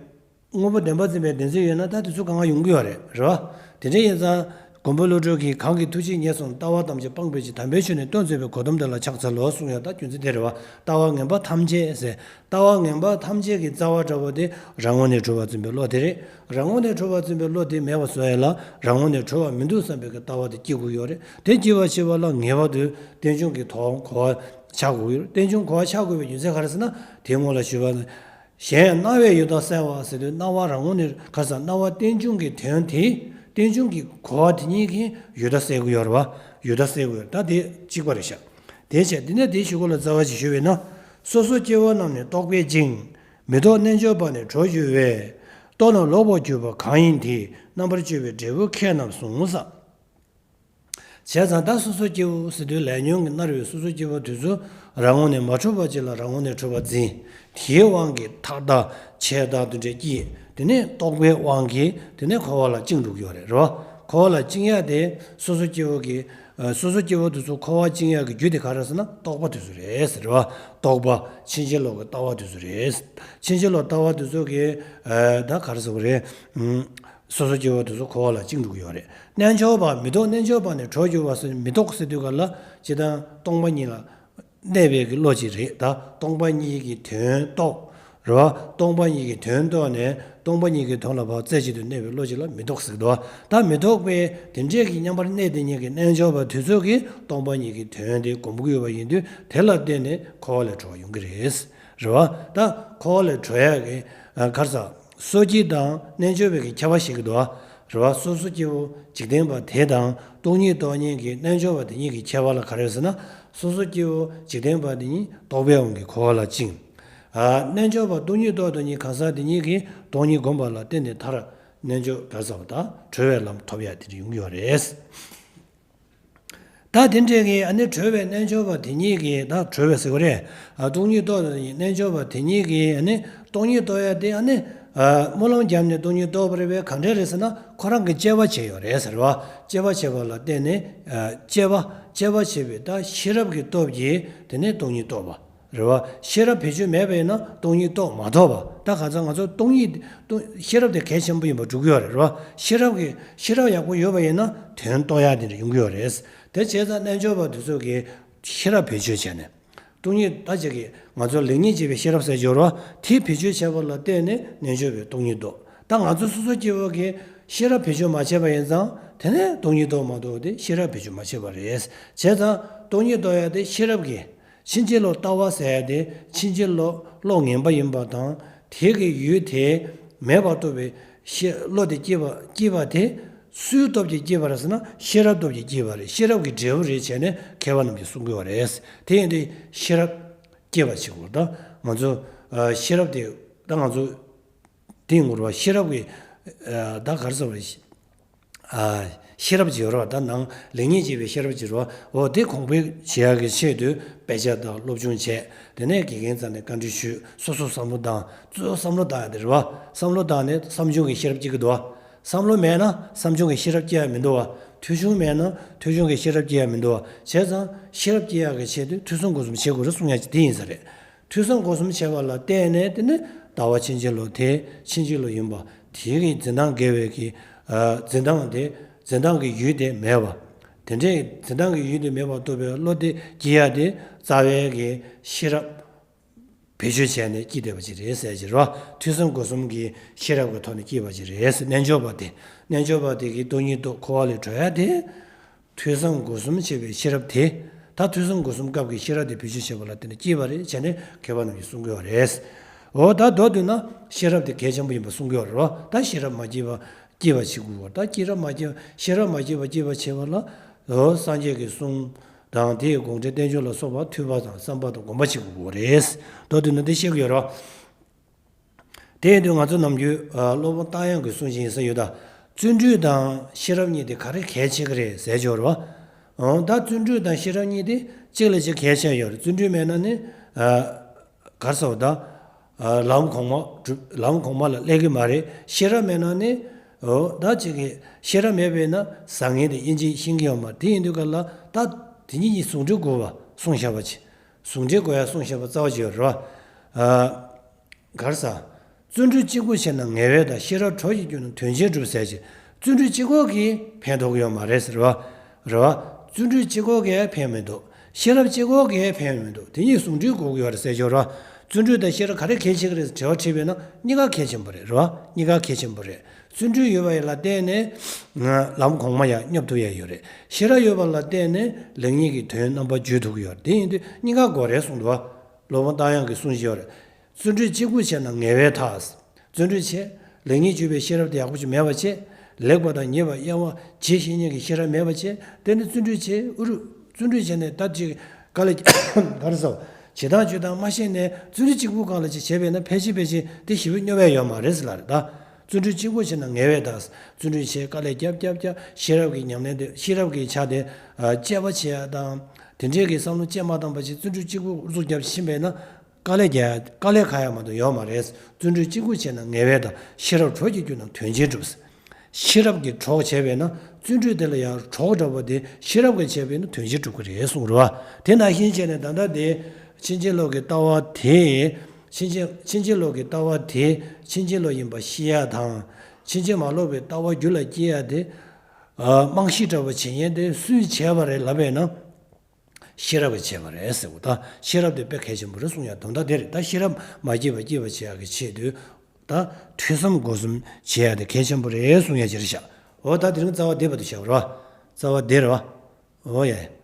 དངོས་པོ་བདེན་པར་འཛིན་པའི་བདེན་འཛིན་ཡོད་ན་ད་དེ་ཚོ་གང་ག་ཡོང་གི་ཡོད་རེད། རེད་བ། དེ་འདྲ་ཡིན་ཙང་མགོན་པོ་ཀླུ་སྒྲུབ་ཀྱིས་གང་གི་ཐུགས་རྗེས་ཉེར་བཟུང་ལྟ་བ་ཐམས་ཅད་སྤངས་པའི་ཕྱིར་དམ་པའི་ཆོས་ནི་སྟོན་མཛད་པའི་གོ་ཏམ་དེ་ལ་ཕྱག་འཚལ་ལོ་གསུངས་ཡོད། ད་རྒྱུ་མཚན་དེ་རེད་བ། ལྟ་བ་ངན་པ་ཐམས་ཅད་ཟེར། ལྟ་བ་ངན་པ་ཐམས་ཅད་ཀྱི་རྩ་བ་འདྲ་བོ་དེ་རང་ངོས་ནས་གྲུབ་པར་འཛིན་པའི་བློ་དེ་རེད། རང་ངོས་ནས་གྲུབ་པར་འཛིན་པའི་བློ་དེ་མེད་པ་བཟོ་ཡ་ལ་རང་ངོས་ནས་གྲུབ་པ་མི་འདུག་བསམ་པའི་གི་ལྟ་བ་དེ་སྐྱེ་དགོས་ཡོད་རེད། དེ་སྐྱེ་བར་བྱེད་པ་ལ་ངེས་པར་དུ་རྟེན་འབྱུང་གི་དོ་གོ་བ་ཆགས་དགོས་ཡོད་རེད། རྟེན་འབྱུང་གོ་བ་ཆགས་དགོས་པའི་རྒྱུ་མཚན་ག་རེ་ཟེར་ན། དེའི་སྔོན་ལ་ཞུས་པ་ནི། གཞན་ཡང་སྣང་བས་ཡུལ་བདག་གསལ་བ་ཟེར་དུས་སྣང་བ་རང་ངོས་ནས་ག་རེ་ཟེར། སྣང་བ་རྟེན་འབྱུང་གི་དོན་དེ་རྟེན་འབྱུང་གི་གོ་བ་དེ་ཉིད་ཀྱིས་ཡུལ་བདག་གསལ་གྱི་ཡོད་རེད་བ། ཡུལ་བདག་གསལ་གྱི་ཡོད་རེད། ད་དེ་གཅིག་པ་རེད་ཤག་དེ་བྱས་དེ་ནས་དེའི་གཞུག་གུ་ལ་རྩ་བ་ཞིག་ཞུས་པས་ན། སོ་སོ་སྐྱེ་བོ་རྣམས་ནི་རྟོག་པས་བཅིངས། མི་རྟོག་རྣལ་འབྱོར་པ་ནི་གྲོལ་འགྱུར་བས། རྟོག་རྣམས་ལོག་པར་གྱུར་པ་གང་ཡིན་དེས། རྣམ་པར་གཅོད་པའི་འབྲས་བུ་ཁྱད་རྣམས་ཟུངས་ས། བྱས་ཙང་ད་སོ་སོ་སྐྱེ་བོ་ཟེར་དུས་ལས་ཉོན་གྱིས་མནར་བའི་སོ་སོ་སྐྱེ་བོ་དེ་ཚོ་རང་ངོས་ནས་མ་གྲུབ་པ་ཅིག་ལ་རང་ངོས་ནས་གྲུབ་པ་འཛིན། དེའི་དབང་གིས་ཐག་ལྟ་ཆད་ལྟ་དེ་འདྲ་སྐྱེས། དེ་ནས་རྟོག་པའི་དབང་གིས་དེ་ནས་འཁོར་བ་ལ་བཅིངས་འགྲོ་གི་ཡོད་རེད། རེད་བ། འཁོར་བ་ལ་བཅིངས་ཡ་དེ་སོ་སོ་སྐྱེ་བོ་གི་ཨ་སོ་སོ་སྐྱེ་བོ་དེ་ཚོ་འཁོར་བ་བཅིངས་ཡ་གི་རྒྱུ་དེ་ག་རེ་ཟེར་ན་རྟོག་པ་དེ་ཚོ་རེད་ཟེར་བ། རྟོག་པ་ཕྱིན་ཅི་ལོག་གི་ལྟ་བ་དེ་ཚོ་རེད། ཕྱིན་ཅི་ལོག་ལྟ་བ་དེ་ཚོ་གི་ཨ་ད་ག་རེ་ཟེར་བ་རེད། ཨུམ། སོ་སོ་སྐྱེ་བོ་དེ་ཚོ་འཁོར་བ་ལ་བཅིངས་འགྲོ་གི་ཡོད་རེད། རྣལ་འབྱོར་པ་མི་ལྡོག་རྣལ་འབྱོར་པ་ནི་གྲོགས་གྱུར་པ་ཟེར་མི་ལྡོག་ཟེར་དུས་ག་ལ་ཅི་ལྟར་སྟོང་པ་ཉིད་ལ་གནས་པའི་གི་བློ་ཅིག་རེད། ད་སྟོང་པ་ཉིད་ཀྱི་དོན་རྟོགས། རེད་བ། སྟོང་པ་ཉིད་ཀྱི་དོན་རྟོགས་ནས་སྟོང་པ་ཉིད་ཀྱི་དོན་ལ་བབ་རྩེ་གཅིག་ཏུ་གནས་པའི་བློ་ཅིག་ལ་མི་ལྡོག་ཟེར་གི་འདུག་བ། ད་མི་ལྡོག་པའི་དེ་འདྲས་ཀྱི་མཉམ་པར་གནས་དེ་ཉིད་ཀྱི་རྣལ་འབྱོར་པ་དེ་ཚོ་གིས་སྟོང་པ་ཉིད་ཀྱི་དོན་དེ་སྒོམ་གྱི་ཡོད་པ་ཡིན་དུས་དེ་ལ་བརྟེན་ནས་འཁོར་བ་ལས་གྲོལ་བ་ཡོང་གི་རེད། རེད་བ། ད་འཁོར་བ་ལས་གྲོལ་ཡག་གི་ག་རེ་ཟ། སོ་སྐྱེ་དང་རྣལ་འབྱོར་པའི་གི་ཁྱད་པར་བཤད་ཀྱི་འདུག་བ། རེད་བ། སོ་སོ་སྐྱེ་བོ་འཇིག་རྟེན་པ་དེ་དང་སྟོང་ཉིད་རྟོགས་མཁན་གྱི་རྣལ་འབྱོར་པ་དེ་གཉིས་ཀྱི་ཁྱད་པར་ལ་ག་རེ་ཟེར་ན། སོ་སོ་སྐྱེ་བོ་འཇིག་རྟེན་པ་དེ་གཉིས་རྟོག་པའི་དབང་གིས་འཁོར་བ་ལ་བཅིངས། ཨ། རྣལ་འབྱོར་པ་སྟོང་ཉིད་རྟོགས་དེ་གཉིས་གང་ཟག་དེ་གཉིས་ཀྱིས་སྟོང་ཉིད་བསྒོམས་པ་ལ་བརྟེན་ནས་མཐར་རྣལ་འབྱོར་ག་རེ་ཟ་བ་དང་གྲོལ་བའི་ལམ་ཐོབ་ཡག་དེ་འདྲ་ཡོང་གི་ཡོད་རེད། ད་དེ་འདྲའི་གི་ཨ་ནི་གྲོལ་བའི་རྣལ་འབྱོར་པ་དེ་གཉིས་ཀྱིས། ད་གྲོལ་བའི་ཟེར་བ་རེད། ཨ། སྟོང་ཉིད་རྟོགས་པའི་རྣལ་འབྱོར་པ་དེ་གཉིས་ཀྱིས་ཨ་ནི་སྟོང་ཉིད་རྟོགས་ཡ་དེ་ཨ་ནི། ཨ། སྨོན་ལམ་བརྒྱབ་ནས་སྟོང་ཉིད་རྟོགས་པ་རེད་པས། གང་འདྲ་རེད་ཟེར་ན་ཁོ་རང་གིས་དཔྱད་པ་བྱས་ཡོད་རེད་ཟེར་བ། དཔྱད་པ་བྱས་པ་ལ་བརྟེན་ནས། ཨ། དཔྱད་པ་དཔྱད་པ་བྱས་པའི་ད་ཤེས་རབ་ཀྱི་སྟོབས་ཀྱིས་དེ་ནས་སྟོང་ཉིད་རྟོགས་པ། རེད་བ། ཤེས་རབ་བེད་སྤྱོད་མེད་པ་ཡིན་ན་སྟོང་ཉིད་རྟོགས་མ་ཐུབ་པ། ད་ག་ཚོད་ང་ཚོ་སྟོང་ཉིད་སྟོང་ཤེས་རབ་དེ་གལ་ཆེན་པོ་ཡིན་པ་སྒྲུབ་ཀྱི་ཡོད་རེད། རེད་བ། ཤེས་རབ་ཀྱི་ཤེས་རབ་ཡག་པོ་ཡོད་པ་ཡིན་ན་དོན་རྟོགས་ཡག་དེ་འདྲ་ཡོང་གི་ཡོད་རེད། དེ་བྱས་ཙང་རྣལ་འབྱོར་པ་དེ་ཚོ་གིས་ཤེས་རབ་བེད་སྤྱོད་བྱས་ནས་སྟོང་ཉིད་ད་ཅིག་གིས་ང་ཚོ་ལེགས་ཉེས་འབྱེད་པའི་ཤེས་རབ་ཟེར་གྱི་ཡོད་རེད་བ། དེ་བེད་སྤྱོད་བྱས་པ་ལ་བརྟེན་ནས་རྣལ་འབྱོར་པས་སྟོང་ཉིད་རྟོགས། ད་ང་ཚོ་སོ་སོ་སྐྱེ་བོ་གིས་ཤེས་རབ་བེད་སྤྱོད་མ་བྱས་པ་ཡིན་ཙང་དེ་ནས་སྟོང་ཉིད་རྟོགས་མ་ཐུབ་པ་དེ་ཤེས་རབ་བེད་སྤྱོད་མ་བྱས་པ་རེད། བྱས་ཙང་སྟོང་ཉིད་རྟོགས་ཡག་དེ་ཤེས་རབ་ཀྱིས། ཕྱིན་ཅི་ལོག་ལྟ་བ་ཟེར་ཡ་དེ་ཕྱིན་ཅི་ལོག་བློ་ངན་པ་ཡིན་པ་དང་། དེ་གི་ཡུལ་དེ་མེད་པར་རྟོགས་པའི་ཤེས་བློ་དེ་སྐྱེས་པ་སྐྱེས་པ་དེ་སུའི་སྟོབས་ཀྱིས་སྐྱེས་པ་རེད་ཟེར་ན་ཤེས་རབ་སྟོབས་ཀྱིས་སྐྱེས་པ་རེད། ཤེས་རབ་ཀྱི་འབྲས་བུ་རེད་བྱས་ནས་མཁས་པ་རྣམས་ཀྱིས་གསུང་གི་ཡོད་རེད། དེ་ཡིན་དུས་ཤེས་རབ་སྐྱེས་པ་བྱེད་དགོས། ད་ང་ཚོ་ཨ་ཤེས་རབ་དེ་ད་ང་ཚོ་དེ་ངོ་ར་ཤེས་རབ་ཀྱི་ཨ་ད་ག་རེ་ཟེར་བ་རེད། ཨ། ཤེས་རབ་ཅིག་ཡོད་རེད་བ། ད་ནང་ལེགས་ཉེས་འབྱེད་པའི་ཤེས་རབ་ཅིག་ཡོད་རེད་བ། འོ་དེ་གོང་འཕེལ་བྱེད་ཡག་གི་ཆེད་དུ་དཔེ་ཆ་དང་སློབ་སྦྱོང་བྱས། དེ་ནས་དགེ་རྒན་རྩ་ནས་བཀའ་འདྲི་ཞུས། སོ་སོ་བསམ་བློ་བཏང་། གཙོ་བོ་བསམ་བློ་བཏང་ཡག་དེ་རེད་བ། བསམ་བློ་བཏང་ནས་བསམ་བྱུང་གི་ཤེས་རབ་སྐྱེ་གི་འདུག་བ། བསམ་བློ་མེད་ན་བསམ་བྱུང་གི་ཤེས་རབ་སྐྱེ་ཡག་མི་འདུག་བ། ཐོས་བྱུང་མེད་ན་ཐོས་བྱུང་གི་ཤེས་རབ་སྐྱེ་ཡག་མི་འདུག་བ། བྱས་ཙང་ཤེས་རབ་སྐྱེ་ཡག་གི་ཆེད་དུ་ཐོས་བསམ་སྒོམ་གསུམ་བྱེད་དགོས་རེད་གསུང་ཡག་ཅིག་དེ་ཡིན་ས་རེད། ཐོས་བསམ་སྒོམ་གསུམ་བྱས་པ་ལ་བརྟེན་ནས་དེ་ནི་ལྟ་བ་ཕྱིན་ཅི་ལོག་དེ་ཕྱིན་ཅི་ལོག་ཡིན་པ། དེ་གི་འཛིན་སྟངས་འགལ་བའི་གི་ཨ་འཛིན་སྟངས་དེ་འཛིན་སྟངས་ཀྱི་ཡུལ་དེ་མེད་པ། དེ་འདྲའི་འཛིན་སྟངས་ཀྱི་ཡུལ་དེ་མེད་པར་རྟོགས་པའི་བློ་དེ་སྐྱེ་ཡག་དེ་རྩ་བའི་གི་ཤེས་རབ་བེད་སྤྱོད་བྱས་ནས་སྐྱེས་བསྡད་པ་ཅིག་རེད་ཟེར་གྱི་རེད་བ། ཐོས་བསམ་སྒོམ་གསུམ་གྱི་ཤེས་རབ་ཀྱི་ཐོག་ནས་སྐྱེས་པ་ཅིག་རེད་ཟེར། རྣལ་འབྱོར་པ་དེ་རྣལ་འབྱོར་པ་དེ་གིས་སྟོང་ཉིད་རྟོགས། འཁོར་བ་ལས་གྲོལ་ཡག་དེ། ཐོས་བསམ་སྒོམ་གསུམ་བྱས་པའི་ཤེས་རབ་དེ། ད་ཐོས་བསམ་སྒོམ་གསུམ་སྐབས་ཀྱི་ཤེས་རབ་དེ་བེད་སྤྱོད་བྱས་པ་ལ་བརྟེན་ནས་སྐྱེས་པ་རེད་བྱས་ནས་མཁས་པ་རྣམས་ཀྱིས་གསུང་གི་ཡོད་རེད། འོ་ད་མདོར་བསྡུས་ན་ཤེས་རབ་དེ་གལ་ཆེན་པོ་ཡིན་པ་གསུང་གི་ཡོད་རེད་བ། ད་ཤེས་རབ་མ་སྐྱེས་པ་སྐྱེས་པ་བྱེད་དགོས་པ། ད་ཤེས་རབ་མ་སྐྱེས་པ་ཤེས་རབ་མ་སྐྱེས་པ་སྐྱེས་པ་བྱེད་པ་ལ། འོ་སངས་རྒྱས་ཀྱི་གསུང་དང་དེའི་དགོངས་འགྲེལ་བསྟན་བཅོས་ལ་སོགས་པ་ཐོས་པ་དང་བསམ་པ་དང་སྒོམ་པ་བྱེད་དགོས་པ་རེད། མདོར་བསྡུས་ན་དེ་བཤད་ཀྱི་ཡོད་རེད་བ། དེ་ཡིན་དུས་ང་ཚོ་ནམ་རྒྱུན་ཨ་སློབ་དཔོན་རྟ་དབྱངས་ཀྱི་གསུང་བཞིན་ཟེར་ཡོད་ད། བརྩོན་འགྲུས་དང་ཤེས་རབ་གཉིས་དེ་ག་རེ་གལ་ཆེ་གི་རེད་ཟེར་གྱི་ཡོད་རེད་བ། འོ་ད་བརྩོན་འགྲུས་དང་ཤེས་རབ་གཉིས་དེ་གཅིག་ལས་གཅིག་གལ་ཆེ་ཡོད་རེད། བརྩོན་འགྲུས་མེད་ན་ནི་ཨ་ག་རེ་ཟེར་བ་ད། ཨ་ལམ་གོང་མ་སྒྲུབ་ལམ་གོང་མ་ལ་སླེབས་ཀྱི་མ་རེད། ཤེས་རབ་མེད་ན་ནི་འོ་ད་ཅིག་གི་ཤེས་རབ་མེད་པས་ན་བཟང་ངན་དེ་དབྱེ་འབྱེད་ཤེས་ཀྱི་ཡོད་མ་རེད། དེ་ཡིན་དུས་ག་ལ་ད་དེ་གཉིས་གཉིས་ཟུང་འབྲེལ་དགོས་པ་གསུངས་བཞག་པ་ཅིག་ཟུང་འབྲེལ་དགོས་ཡ་གསུངས་བཞག་པ་རྩ་བ་ཅིག་ཡོད་རེད་བ། ཨ། ག་རེ་ཟ། བརྩོན་འགྲུས་གཅིག་པུ་བྱས་ན་ངལ་བས་དག་ཤེས་རབ་གྲོགས་ཀྱིས་བསྒྱུར་ན་དོན་ཆེན་འགྲུབ་ཟེར་གྱི། བརྩོན་འགྲུས་གཅིག་པོ་གིས་ཕན་ཐོགས་ཀྱི་ཡོད་མ་རེད་ཟེར་བ། རེད་བ། བརྩོན་འགྲུས་གཅིག་པོ་གིས་ཕན་མི་འདུག་ཤེས་རབ་གཅིག་པོ་གིས་ཕན་མི་འདུག་དེ་གཉིས་ཟུང་འབྲེལ་དགོས་ཀྱི་ཡོད་རེད་ཟེར་གྱི་ཡོད་རེད་བ། བརྩོན་འགྲུས་དང་ཤེས་རབ་ག་རེ་གལ་ཆེ་གི་རེད་ཟེར་དྲི་བ་དྲིས་པས་ན་གཉིས་ཀ་གལ་ཆེན་པོ་རེད། རེད་བ། གཉིས་ཀ་གལ་ཆེན་པོ་རེད། བརྩོན་འགྲུས་ཡོད་པ་ཡིན་ལ་བརྟེན་ནས་ང་ལམ་གོང་མ་ཡང་སྙོབ་ཐུབ་ཡ་ཡོད་རེད། ཤེས་རབ་ཡོད་པ་ལ་བརྟེན་ནས་ལེགས་ཉེས་ཀྱི་དོན་རྣམ་པ་བརྗོད་ཐུབ་ཀྱི་ཡོད་རེད། དེ་ཡིན་དུས་གཉིས་ཀ་དགོས་རེད་གསུངས་འདུག་བ། སློབ་དཔོན་རྟ་དབྱངས་ཀྱིས་གསུངས་བཞིན་ཡོད་རེད། བརྩོན་འགྲུས་གཅིག་པུ་བྱས་ན་ངལ་བས་ཐག་བརྩོན་འགྲུས་བྱས། ལེགས་ཉེས་འཇུག་པའི་ཤེས་རབ་དེ་ཡག་པོ་ཅིག་མེད་པ་བྱས། ལེགས་པ་དང་ཉེས་པ་དབྱེ་བ་འབྱེད་ཤེས་མཁན་གྱི་ཤེས་རབ་མེད་པ་བྱས། དེ་ནི་བརྩོན་འགྲུས་བྱས་ཨུ་རུ། བརྩོན་འགྲུས་བྱས་ནས་ད་ཅིག་དཀའ་ལས་ག་རེ་ཟ། བྱེད་སྟངས་སྤྱོད་སྟངས་མ་ཤེས་ནས་བརྩོན་འགྲུས་གཅིག་པུ་སྒང་ལ་ཅིག་བྱས་པས་ན་ཕལ་ཆེར་ཕལ་ཆེར་དེ་ཞེ་པོ་སྙོབ་ཡ་ཡོད་མ་རེད་ཟེར་ལབ་རེད་ད། བརྩོན་འགྲུས་གཅིག་པུ་བྱས་ན་ངལ་བས་ད། བརྩོན་འགྲུས་བྱས་དཀའ་ལས་རྒྱབ་རྒྱབ་རྒྱབ་ཤེས་རབ་ཀྱི་ཉམས་ལེན་དེ་ཤེས་རབ་ཀྱི་ཆ་དེ་དཔྱད་པ་བྱེད་ཡ་དང་། དེ་འདྲའི་གི་བསམ་བློ་བཅས་མ་བཏང་པ་ཅིག་བརྩོན་འགྲུས་གཅིག་པུ་ཨུ་ཚུགས་རྒྱབ་ཕྱིན་པས་ན། དཀའ་ལས་རྒྱག་དཀའ་ལས་ཁག་ཡ་མ་གཏོགས་ཡོད་མ་རེད། བརྩོན་འགྲུས་གཅིག་པུ་བྱས་ན་ངལ་བས་དག་ཤེས་རབ་གྲོགས་ཀྱིས་བསྒྱུར་ན་དོན་ཆེན་འགྲུབ། ཤེས་རབ་ཀྱི་གྲོགས་བྱས་པས་ན་ བརྩོན་འགྲུས་དེ་ལ་ཡང་གྲོགས་འདྲ་བོ་དེ་ཤེས་རབ་ཀྱིས་བྱས་པས་ན་དོན་ཆེན་འགྲུབ་ཀྱི་རེད་གསུངས་རེད་བ། དེ་ནང་བཞིན་བྱས་ནས་ད་ལྟ་དེ་ཕྱིན་ཅི་ལོག་གི་ལྟ་བ་དེ། ཕྱིན་ཅི་ཕྱིན་ཅི་ལོག་གི་ལྟ་བ་དེ་ཕྱིན་ཅི་ལོག་ཡིན་པ་ཤེས་ཡ་དང་། ཕྱིན་ཅི་མ་ལོག་པའི་ལྟ་བ་རྒྱུད་ལ་སྐྱེ་ཡ་དེ། ཨ། རྨང་གཞི་འདྲ་བོ་བྱེད་མཁན་དེ་སུས་བྱས་པ་རེད་ལབ་པས་ན། ཤེས་རབ་ཀྱིས་བྱས་པ་རེད་ཟེར་བ། ད་ཤེས་རབ་དེ་དཔེ་གལ་ཆེན་པོ་རེད་གསུང་ཡ་དོན་དག་དེ་རེད། ད་ཤེས་རབ་མ་སྐྱེས་པ་སྐྱེས་པ་བྱེད་ཡ་གི་ཆེད་དུ། ད་ཐོས་བསམ་སྒོམ་གསུམ་བྱེད་ཡ་དེ་གལ་ཆེན་པོ་རེད་གསུང་ཡ་ཅིག་རེད་ཤག་འོ་ད་དེ་རིང་རྩ་བ་དེ་བར་དུ་བྱས་པ་རེད་བ། རྩ་བ་དེ་རེད་བ། འོ་ཡ།